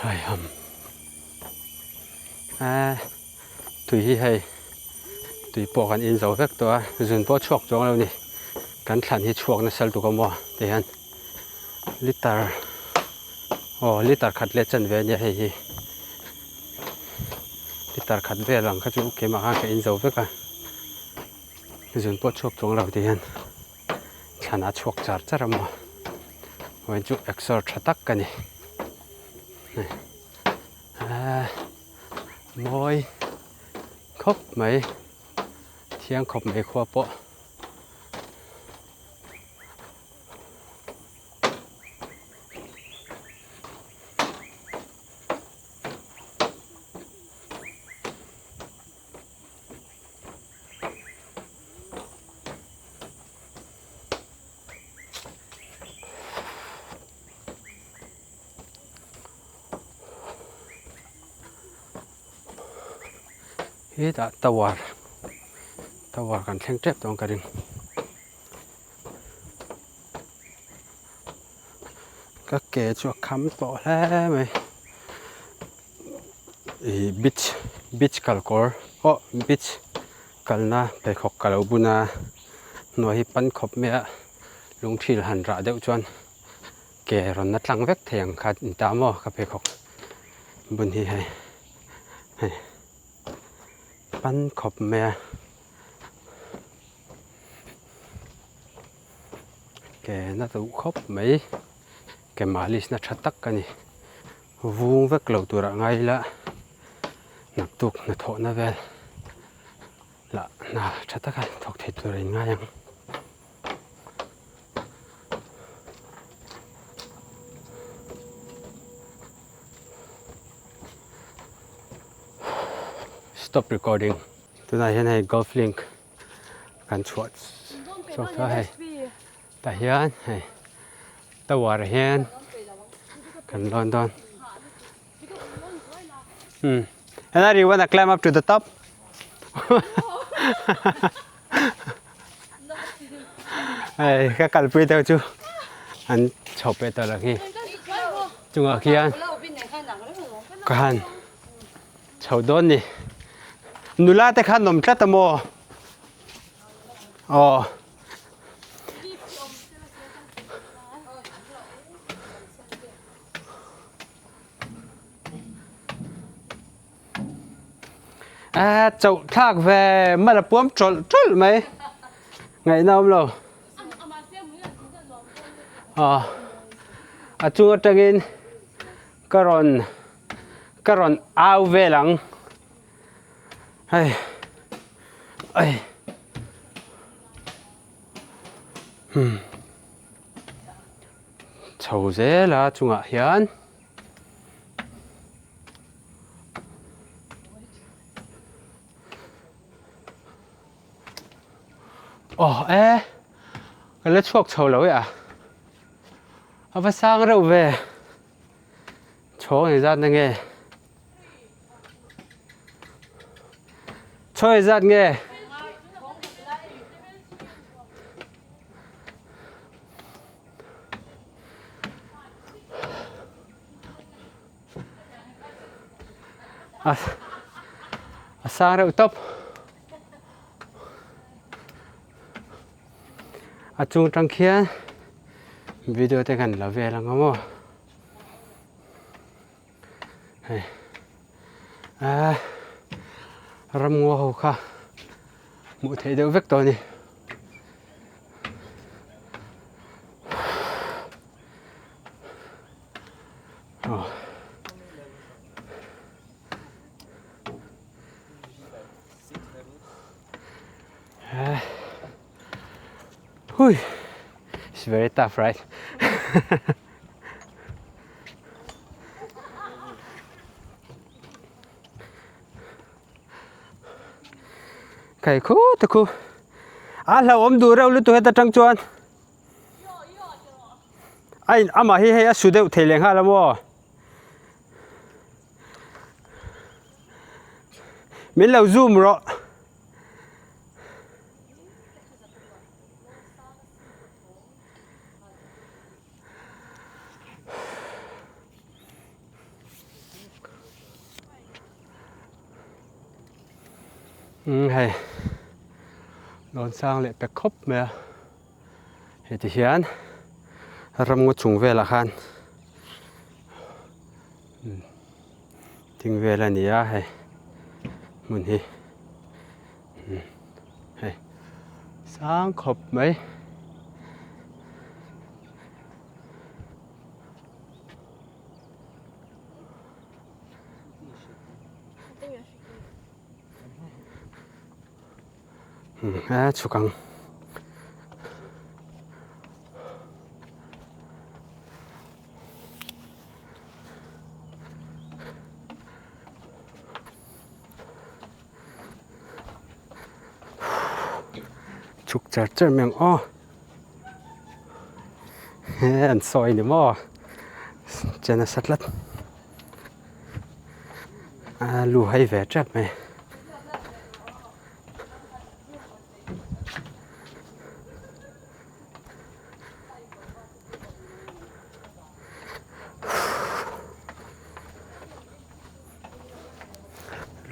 Haiham. A tui hi hei tui pawh kan in zo vek tawh a zun pawh chhuak chuang lo ni kan thlan hi chhuak nasa lutuk a maw ti hian liter aw liter khat leh chanve a nia hei hi liter khat vel ang kha chu keimah khan ka in zo vek a zun pawh chhuak chuang lo ti hian thlan a chhuak char char a maw vawiin chu exer tha tak ka ni. Mawi khawp mai thiang khawp mai khua pawh. Hetah tower tower kan thleng tep tawh ang ka ring ka ke chu a kham tawh hle mai ih beach beach kalkawr aw beach kalna pheikhawk ka lo bun a hnuai hi pan khawp mai a lungthil han rah deuh chuan. Ke rawn na tlang vek thei ang kha in ta maw ka pheikhawk bun hi hei hei pan khawp mai a ke na duh khawp mai ke malis na tha tak a ni vung vek lo turah ngai ila naktuk hnathawhna vel lah hna tha taka thawk thei tur a in ngai ang. Stop recording. Tunah hian hei golf link kan chhuah chhuak tawh a hei. Tah hian hei tower ah hian kan lawn dawn. Hmm. And you wanna climb up to the top? Hei ka kalpui deuh chu an chho peh tawh lo khi chungah khian ka han chho dawn ni. Nula te kha an awm tlat a maw? Aw. A chauh thlak ve mal a puam tawlh tawlh mai ngaihna awm lo aw a chung atangin ka rawn ka rawn au vel ang hei ai hmm chho zel a chungah hian. Aw e ka la chhuak chho lo e a a va sang reuh ve chhawng engzat na nge chhawng engzat nge. A sang reuh tawp a chung tang khian video te kan la vel ang a maw hei ah ramngaw ho kha hmuh theih deuh vek tawh a ni. Hui, it's very tough, right? Kai khu te khu a hlauhawm duh reuh lutuk heta tang chuan a in amah hi hei a su deuh thei leh nghal a maw min lo zoom rawh. Umm hei lawn sang leh pe khawp mai a heti hian ramngaw chung velah khan thing vel a ni a hei hmun hi hei sang khawp mai. A chhuk ang. Chhuk char char mai ang aw. He an sawi ni maw che nasa tlat a lu hai ve tep mai.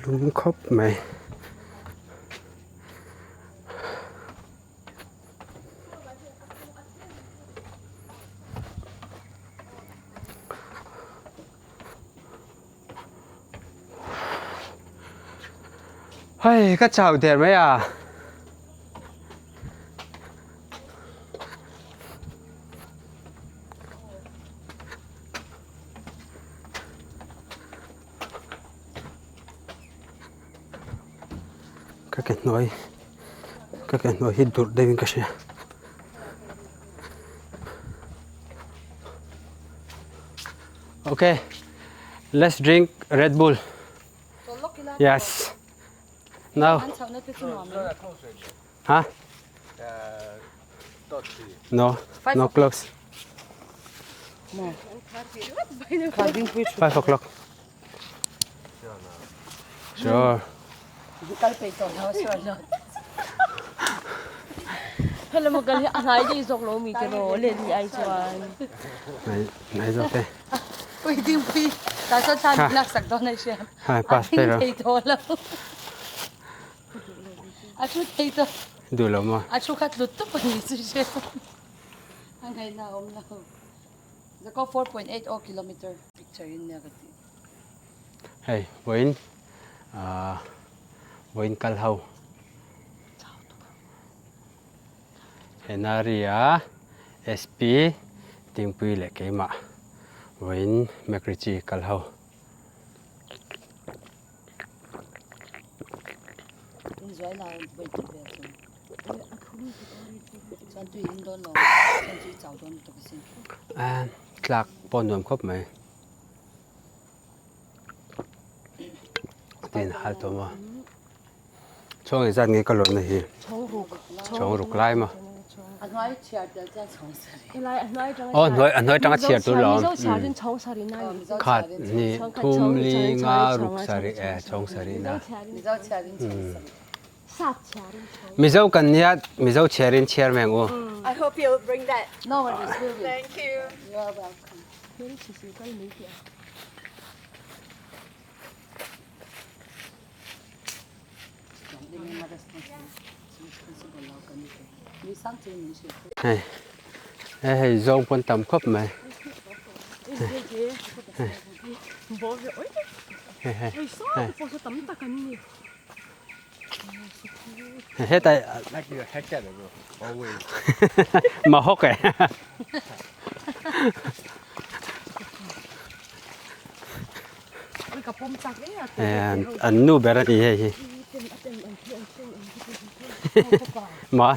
Lum khawp mai. Hei ka chau der mai a. Ka ke hnuai ka ke hnuai hi durh deuh in ka hria. Okay, let's drink Red Bull. Yes. Now. Huh? No, no close. 5 o'clock. Sure. Kal peih tawh lo sure lo. Hello mo kal hi a hnai dei zawk lo mi te ro le ni ai chuan. Hnai hnai zawk te. Pui ding pui. Ta chuan thla min lak sak dawn a hria. Hai pass pe ro. Thei tawh lo. A thu thei tawh. Duh lo maw? A thu kha tlut tup a ni chu hre. A ngaihna a awm lo. Zakaw 4.80 kilometer picture in nia ka tih. Hei vawiin ah vawiin kal ho. Henaria SP Dingpui leh keimah vawiin Macritchie kal ho. Tlak pawh nuam khawp mai. Tin hal tawh maw. Chhawng engzat nge ka lawrhna hi? Chhawng ruk lai maw? Aw hnuai a hnuai atanga chhiar tur lawm. Khat hnih thum li nga ruk sarih e chhawng sarih na. Mizo kan nia Mizo chhiarin chhiar mai ang u. I hope you'll bring that. No worries, we will. Thank you. You are welcome. Hei he hei zawng pawn tam khawp mai hei hei hetai mahawk e. An nu ber a ni hei hi ma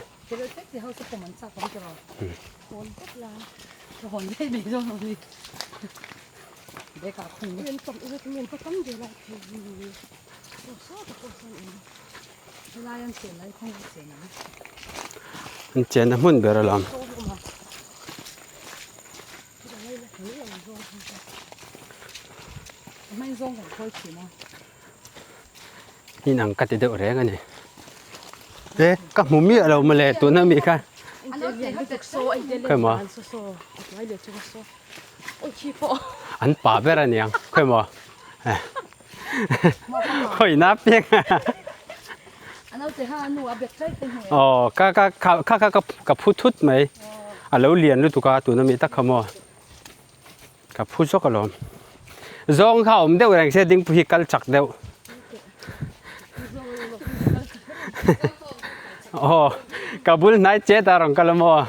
An chenna hmun ber alawm. In ang ka ti deuh reng a ni. E ka hmu miah lo mawle tuna mi kha. Khawimaw? An pa ber a niang khawimaw? Khawina piang aw ka ka kha kha ka phu thut mai a lo lian lutuk a tuna mi tak kha maw ka phu zawk alawm zawng kha awm deuh reng se dingpui hi kal chak deuh aw ka bul hnai chet a rawn kal a maw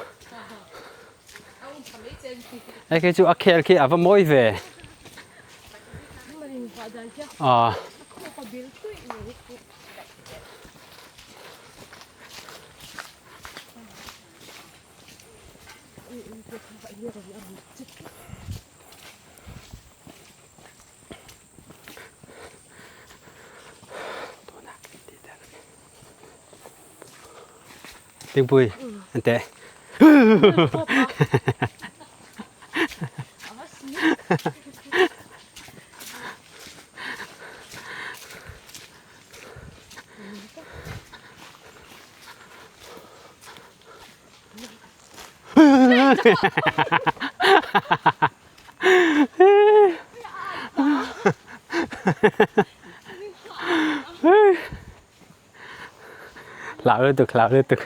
Hei khi chu a khel khi a va mawi ve. Aw. Tingpui an teh. Hlau lutuk hlau lutuk.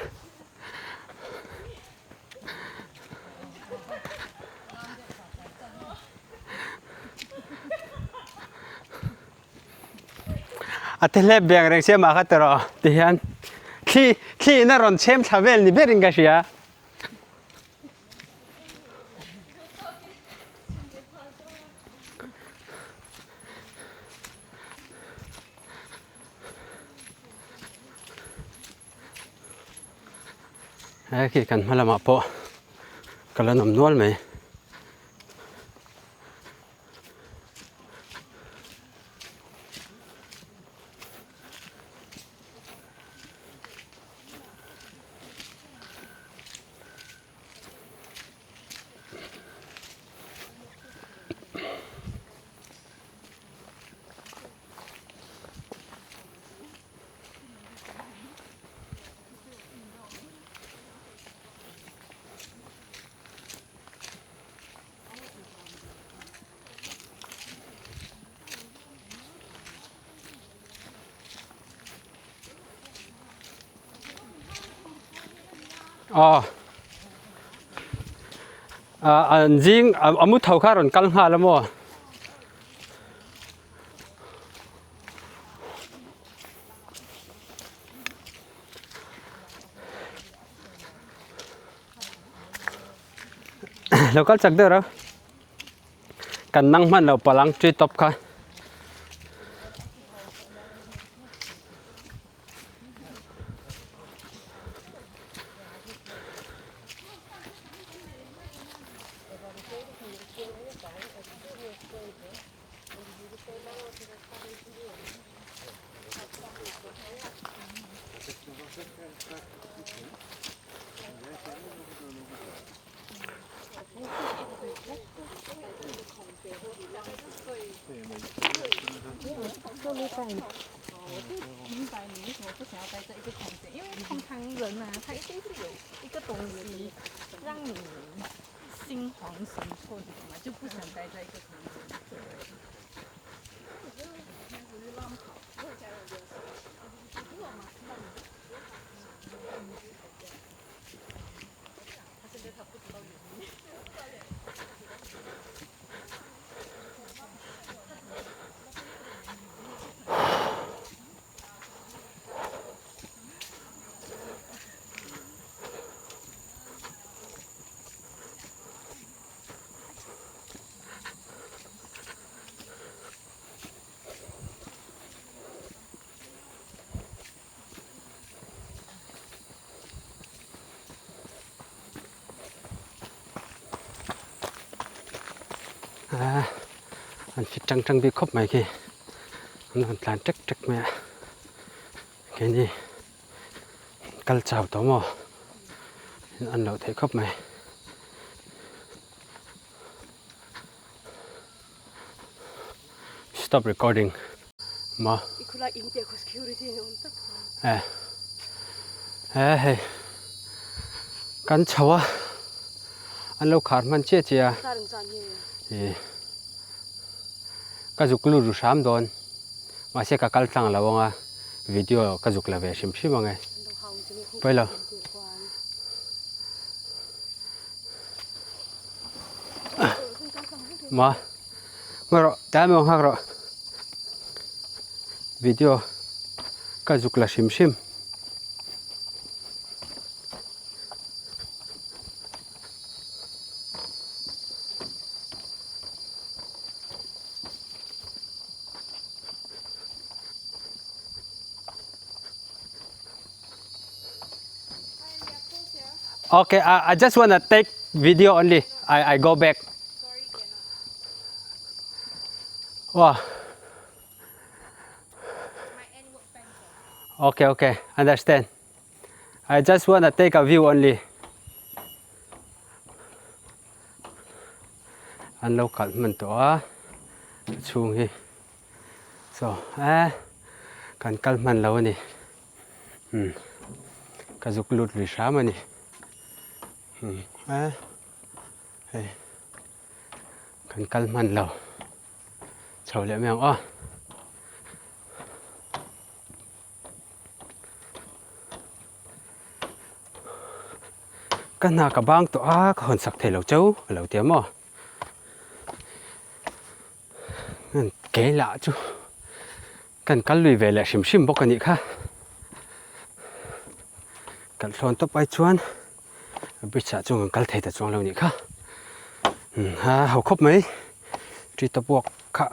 A te hlep beng reng sia mah kha ti rawh ti hian thli thli in a rawn chhem thla vel ni berin ka hria. He khi kan hma lamah pawh ka la nawm nual mai. Aw. An zing a mu tho kha a rawn kal nghal a maw? Lo kal chak deuh rau. Kan nang hman lo palang tree top kha. 明白你为什么不想要待在一个空间，因为通常人啊，他一定是有一个东西让你心惶神措，你懂吗？就不想待在一个空间。 An fit tang tang bik khawp mai khi an rawn tlan tek tek mai a keini kal chau tawh maw an loh theih khawp mai. Stop recording ma. Eh eh hei kan chho a an lo khar hman chiah chiah a ih ka zuk lut ru hram dawn mahse ka kal tlang lo ang a video ka zuk la ve hrim hrim ang e pawi lo. Ma ngaih rawh tlai mai nghak rawh video ka zuk la hrim hrim. Okay, I, I just wanna take video only. I, I go back. Wow. Okay, okay, understand. I just wanna take a view only. An lo kalh hman tawh a, a chhung hi. So, eh, kan kal hman lo a ni. Hmm, ka zuk lut lui hram a ni. Hmm, eh, hei, kan kal hman lo. Chho leh mai ang aw. Ka hna ka bang tawh a, ka hawn sak thei lo cheu a lo ti a maw? Kei lah chu kan kal lui ve leh hrim hrim bawk a nih kha. Kan thlawn tawp ai chuan bridge ah chuan kan kal thei ta chuang lo nih kha. Ha ho khawp mai tree top walk kha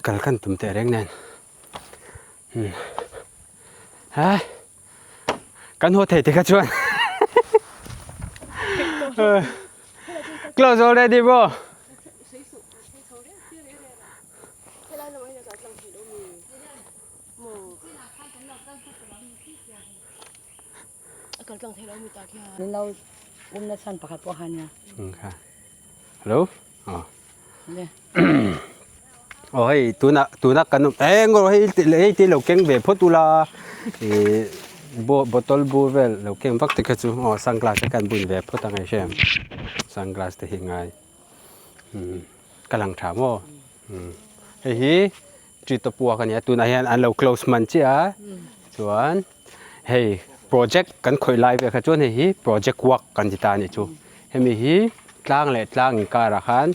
kal kan tum teh reng nen. Ha kan haw thei te kha chuan close already bro Min lo umna chhan pakhat pawh kha nia. Hello. Oh. Oh hei tuna tuna kan awm eng rawh hei hei te lo keng ve phawt ula ih bo bottle bur vel lo keng vak te kha chu aw sunglass te khan bun ve phawt ang hei hrem sunglass te hi ngai umm ka lang tha maw umm hei hi Chitapua ka nia tunah hian an lo close hman chiah a chuan hei. Project kan khawih lai vel kha chuan hei hi project work kan ti ta a nih chu. Hemi hi tlang leh tlang inkarah khan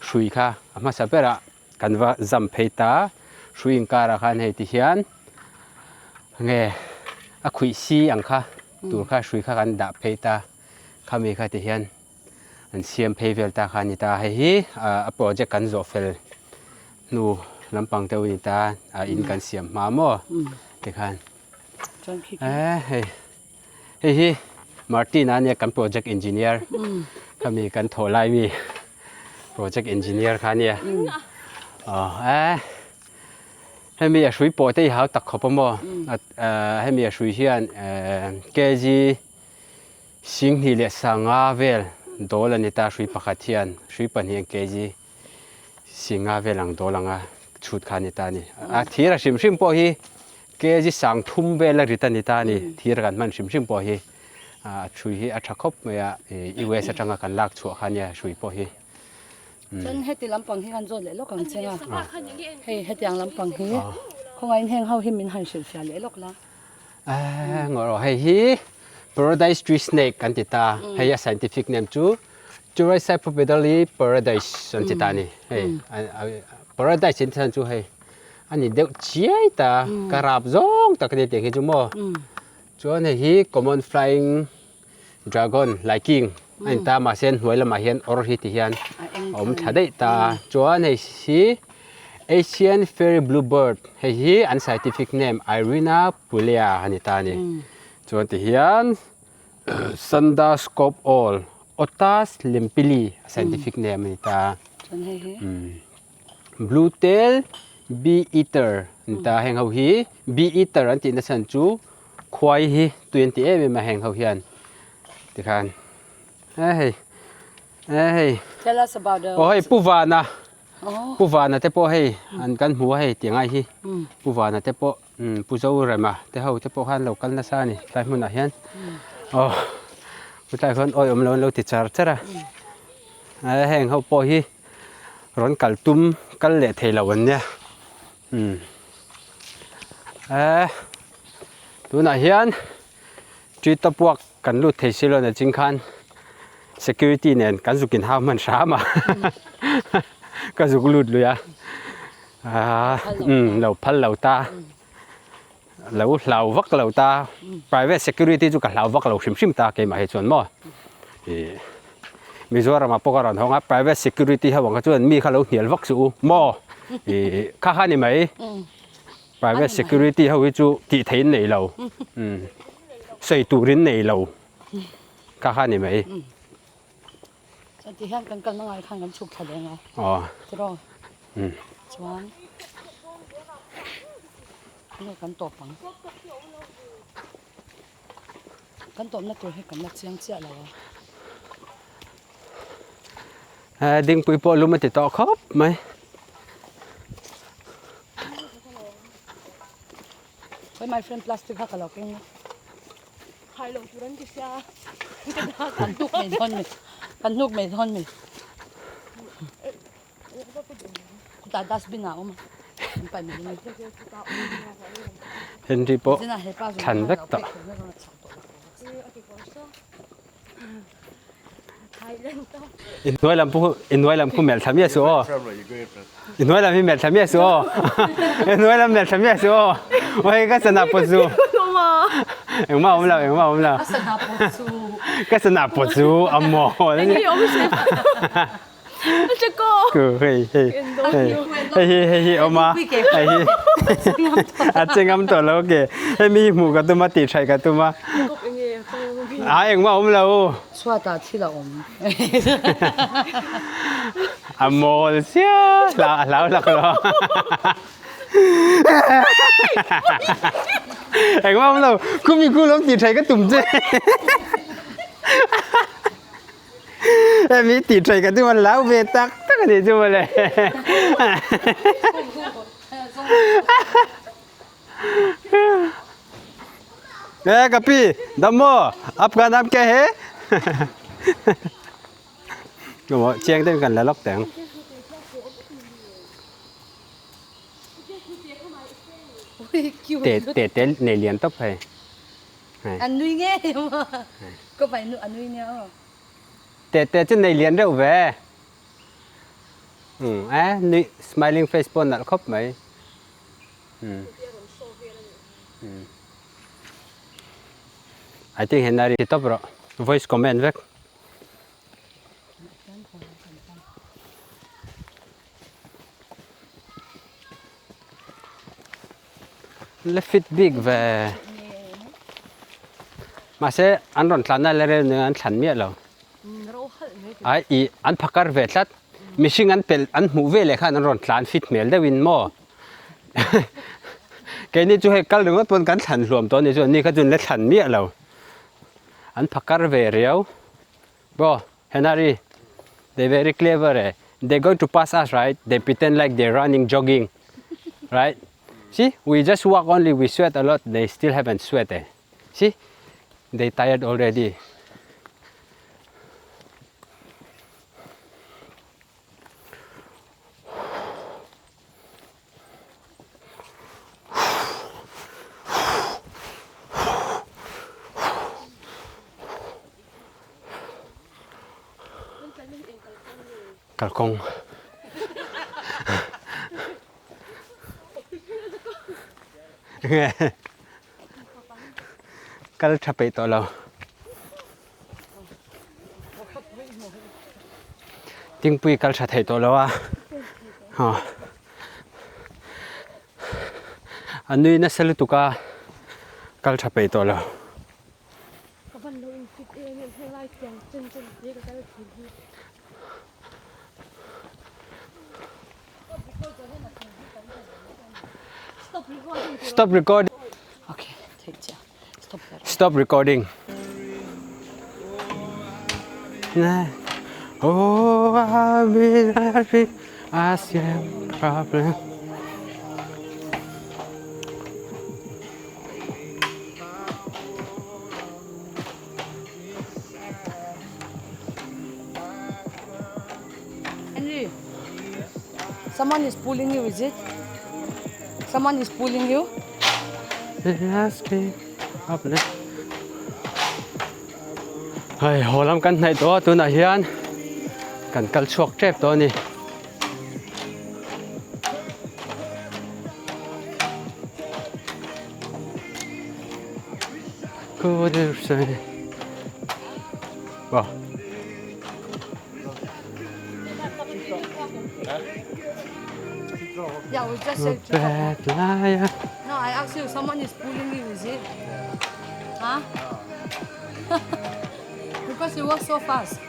hrui kha a hmasa berah kan va zam phei ta. Hrui inkarah khan hei ti hian nge a khuih si ang kha tur kha hrui kha kan dah phei ta. Khami kha ti hian an siam phei vel ta kha a ni ta. Hei hi a project kan zawh fel hnu lampang deuh a ni ta a in kan siam hma maw tikhan. Hei hei hi Martin a nia kan project engineer khami kan thawh lai mi project engineer kha ania aw eh hemi a hrui pawh te hi hau tak khawp a maw hemi a hrui hian kg singhnih leh sanga vel dawl a ni ta hrui pakhat hian hrui pahnih hian kg Singa vel ang dawl anga chhut kha a ni ta a ni. A thir a hrim hrim pawh hi kg sang thum vel a rit a ni ta a ni. Thir kan hman hrim hrim pawh hi a hrui hi a tha khawp mai a, US atanga kan lak chhuah kha nia hrui pawh hi. Chuan heti lampang hi kan zawt leh lawk ang che a, hei hetiang lampang hi khawngaihin heng ho hi min han hrilhfiah leh lawk la. Ngaw rawh hei hi Paradise tree snake kan ti ta hei a scientific name chu Turaicyprepedali paradise an ti ta ni hei paradise in chan chu hei ani deuh chiai ta ka rap zawng tak ani tiang hi chu maw chuan hei hi common flying dragon laiking a ni ta mahse hnuai lamah hian awr hi ti hian a awm thla daih ta chuan hei hi Asian fairy blue bird hei hi an scientific name Irina pulea a ni ta a ni chuan ti hian Sanda scope owl Otus limpili a scientific name a ni ta blue tail bee eater a ni ta heng ho hi bee eater an tih na chhan chu khuai hi tui an ti em em a heng ho hian tikhan e hei e hei Tell us about the aw hei pu vana pu vana te pawh hei an kan hmu a hei tiang ai hi pu vana te pawh pu zorema te ho te pawh khan lo kal nasa a ni tlai hmunah hian aw tlai khuan awi awm lo an lo ti char char a heng ho pawh hi rawn kal tum kal leh thei lo an nia. Umm eh tunah hian tree top work kan lut thei si lo na ching khan security nen kan zuk in hau hman hram a ka zuk lut lui a ah umm lo phal lo ta lo hlau vak lo ta private security chu ka hlau vak lo hrim hrim ta keimah hi chuan maw ih Mizoram ah pawh ka rawn hawng a private security ho ang kha chuan mi kha lo hnial vak suh u maw ih kha kha ni mai private security ho hi chu tih theih in nei lo umm sawi tur in nei lo kha kha ni mai. Chuan ti hian kan kalna ngai khan kan chhuk thla leng a aw tiraw chuan enge kan tawp ang kan tawpna tur hi kan la chiang chiah lo a. Eh dingpui pawh lum a ti tawh khawp mai. Hey my friend plastic kha ka lo keng a. Khai lo tur an ti sia. Kan hnuk mai dawn mi. Kan hnuk mai dawn mi. Chutah dustbin ah a awm a. An paih mai mai. Henry pawh thlan vek tawh. Inhnuai lam pawh inhnuai lam khu melh thla miah suh aw. Inhnuai lam hi melh thla miah suh aw. Inhnuai lam melh thla miah suh aw. Aw hei ka sana pawh chu. Engmah awm lo engmah awm lo. Ka sana pawh chu a maw. Hei hei hei hei hi hei hi awm a hei hi a che ngam tawh lo ke hemi hi hmuh ka tum a tih thaih ka tum a a engmah awm lo chhuatah thil a awm a mawl sia hlau a hlau hlak lo engmah awm lo khumi khu lawm tih thaih ka tum che. Hemi tih thaih ka chu a lau ve tak tak a nih chu mawle. E ka pi dam maw apka nam kya he Ủa, chiang ten kan la lawk teh ang. Te te te nei lian tawp hei. An nui ngei maw? Ka pai nu a nui nia aw. Te te chu nei lian reuh ve. Umm eh nui smiling face pawh nalh khawp mai. Umm. Umm. I think Henry ti tawp rawh. Voice comment vek. La fit bik ve. Mahse an rawn tlanna la rel nen an thlan miah lo. Ai i an phakar ve tlat. Mihring an pelh an hmuh ve leh khan an rawn tlan fit hmel deuhin maw. Keini chu hei kal ringawt pawn kan thlan hluam tawh a ni chuan ni kha chu an la thlan miah lo. An phakar ve riau. Bro, Henry, they very clever eh. They going to pass us, right? They pretend like they're running, jogging, right? See, we just walk only, we sweat a lot. They still haven't sweat eh. See, they tired already. Kalkawng nge kal tha peih tawh lo. Tingpui kal tha thei tawh lo a aw a nui nasa lutuk a kal tha peih tawh lo. Stop recording. Okay, Stop recording. Oh, I've been having a same problem. Henry, someone is pulling you, is it? Someone is pulling you? Hei haw lam kan hnaih tawh a tunah hian kan kal chhuak tep tawh a ni. Wow. Yeah, we just said Bad liar. No, I asked you, someone is pulling you, is it? Huh? Because you walk so fast.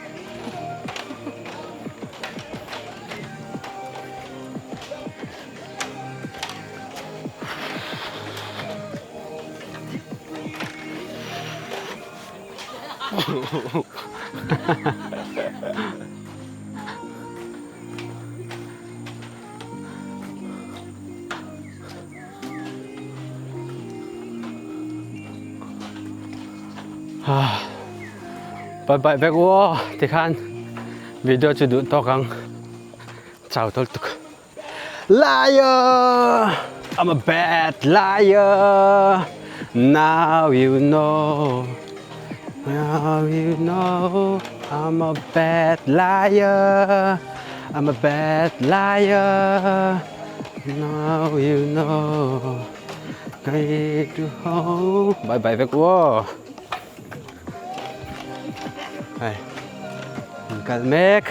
Bye bye vek u aw tikhan video chu duh tawk ang chau tawlh tuk. Liar! I'm a bad liar. Now you know. Now you know. I'm a bad liar. I'm a bad liar. Now you know. Great to hold. Bye bye vek wo. Hei. Kal mek.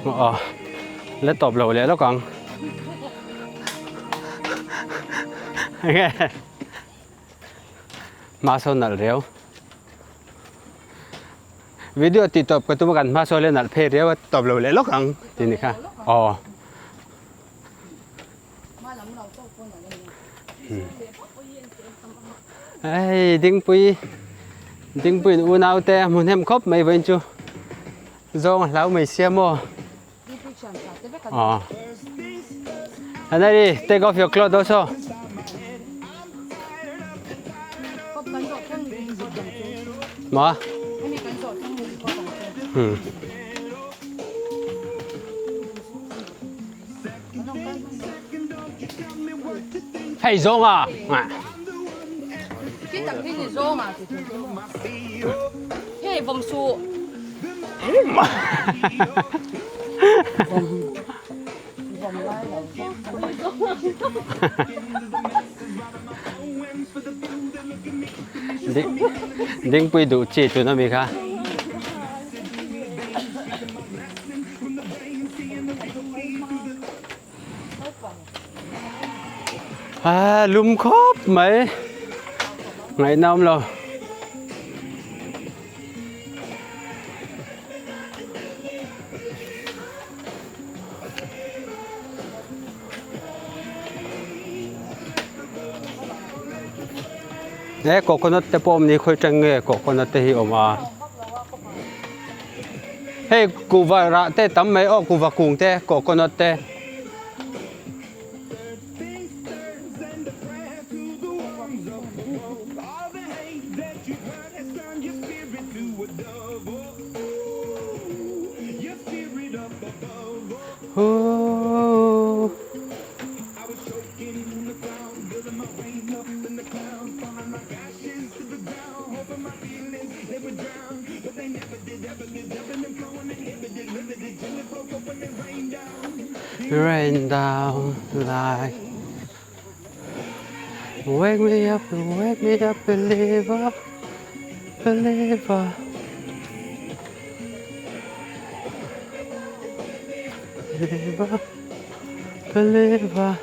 Aw la tawp lo leh lawk ang enge hma sawn nalh riau video tih tawp ka tum a kan hma sawn leh nalh phei riau a tawp lo leh lawk ang tih ni kha aw. Hei Dingpui Dingpuiin unau te a hmu hnem khawp mai vawiin chu zawng a hlau mai sia maw aw Anari take off your cloth also maw. Hmm. Hei zawng a. Hei vawm su. Dingpui duh chi tun ami kha. A lum khawp mai ngaihna awm lo. He coconut te pawh awm ni khawi tang nge coconut te hi awm a hei kuhva rah te tam mai aw kuhva kung te coconut te. Rain down like Wake me up, wake me up, believer, believer. Believer, believer.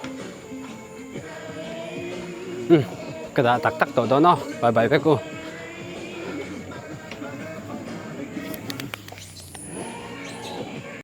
Hmm, ka dah tak tak tawh dawn aw, bye bye vek u.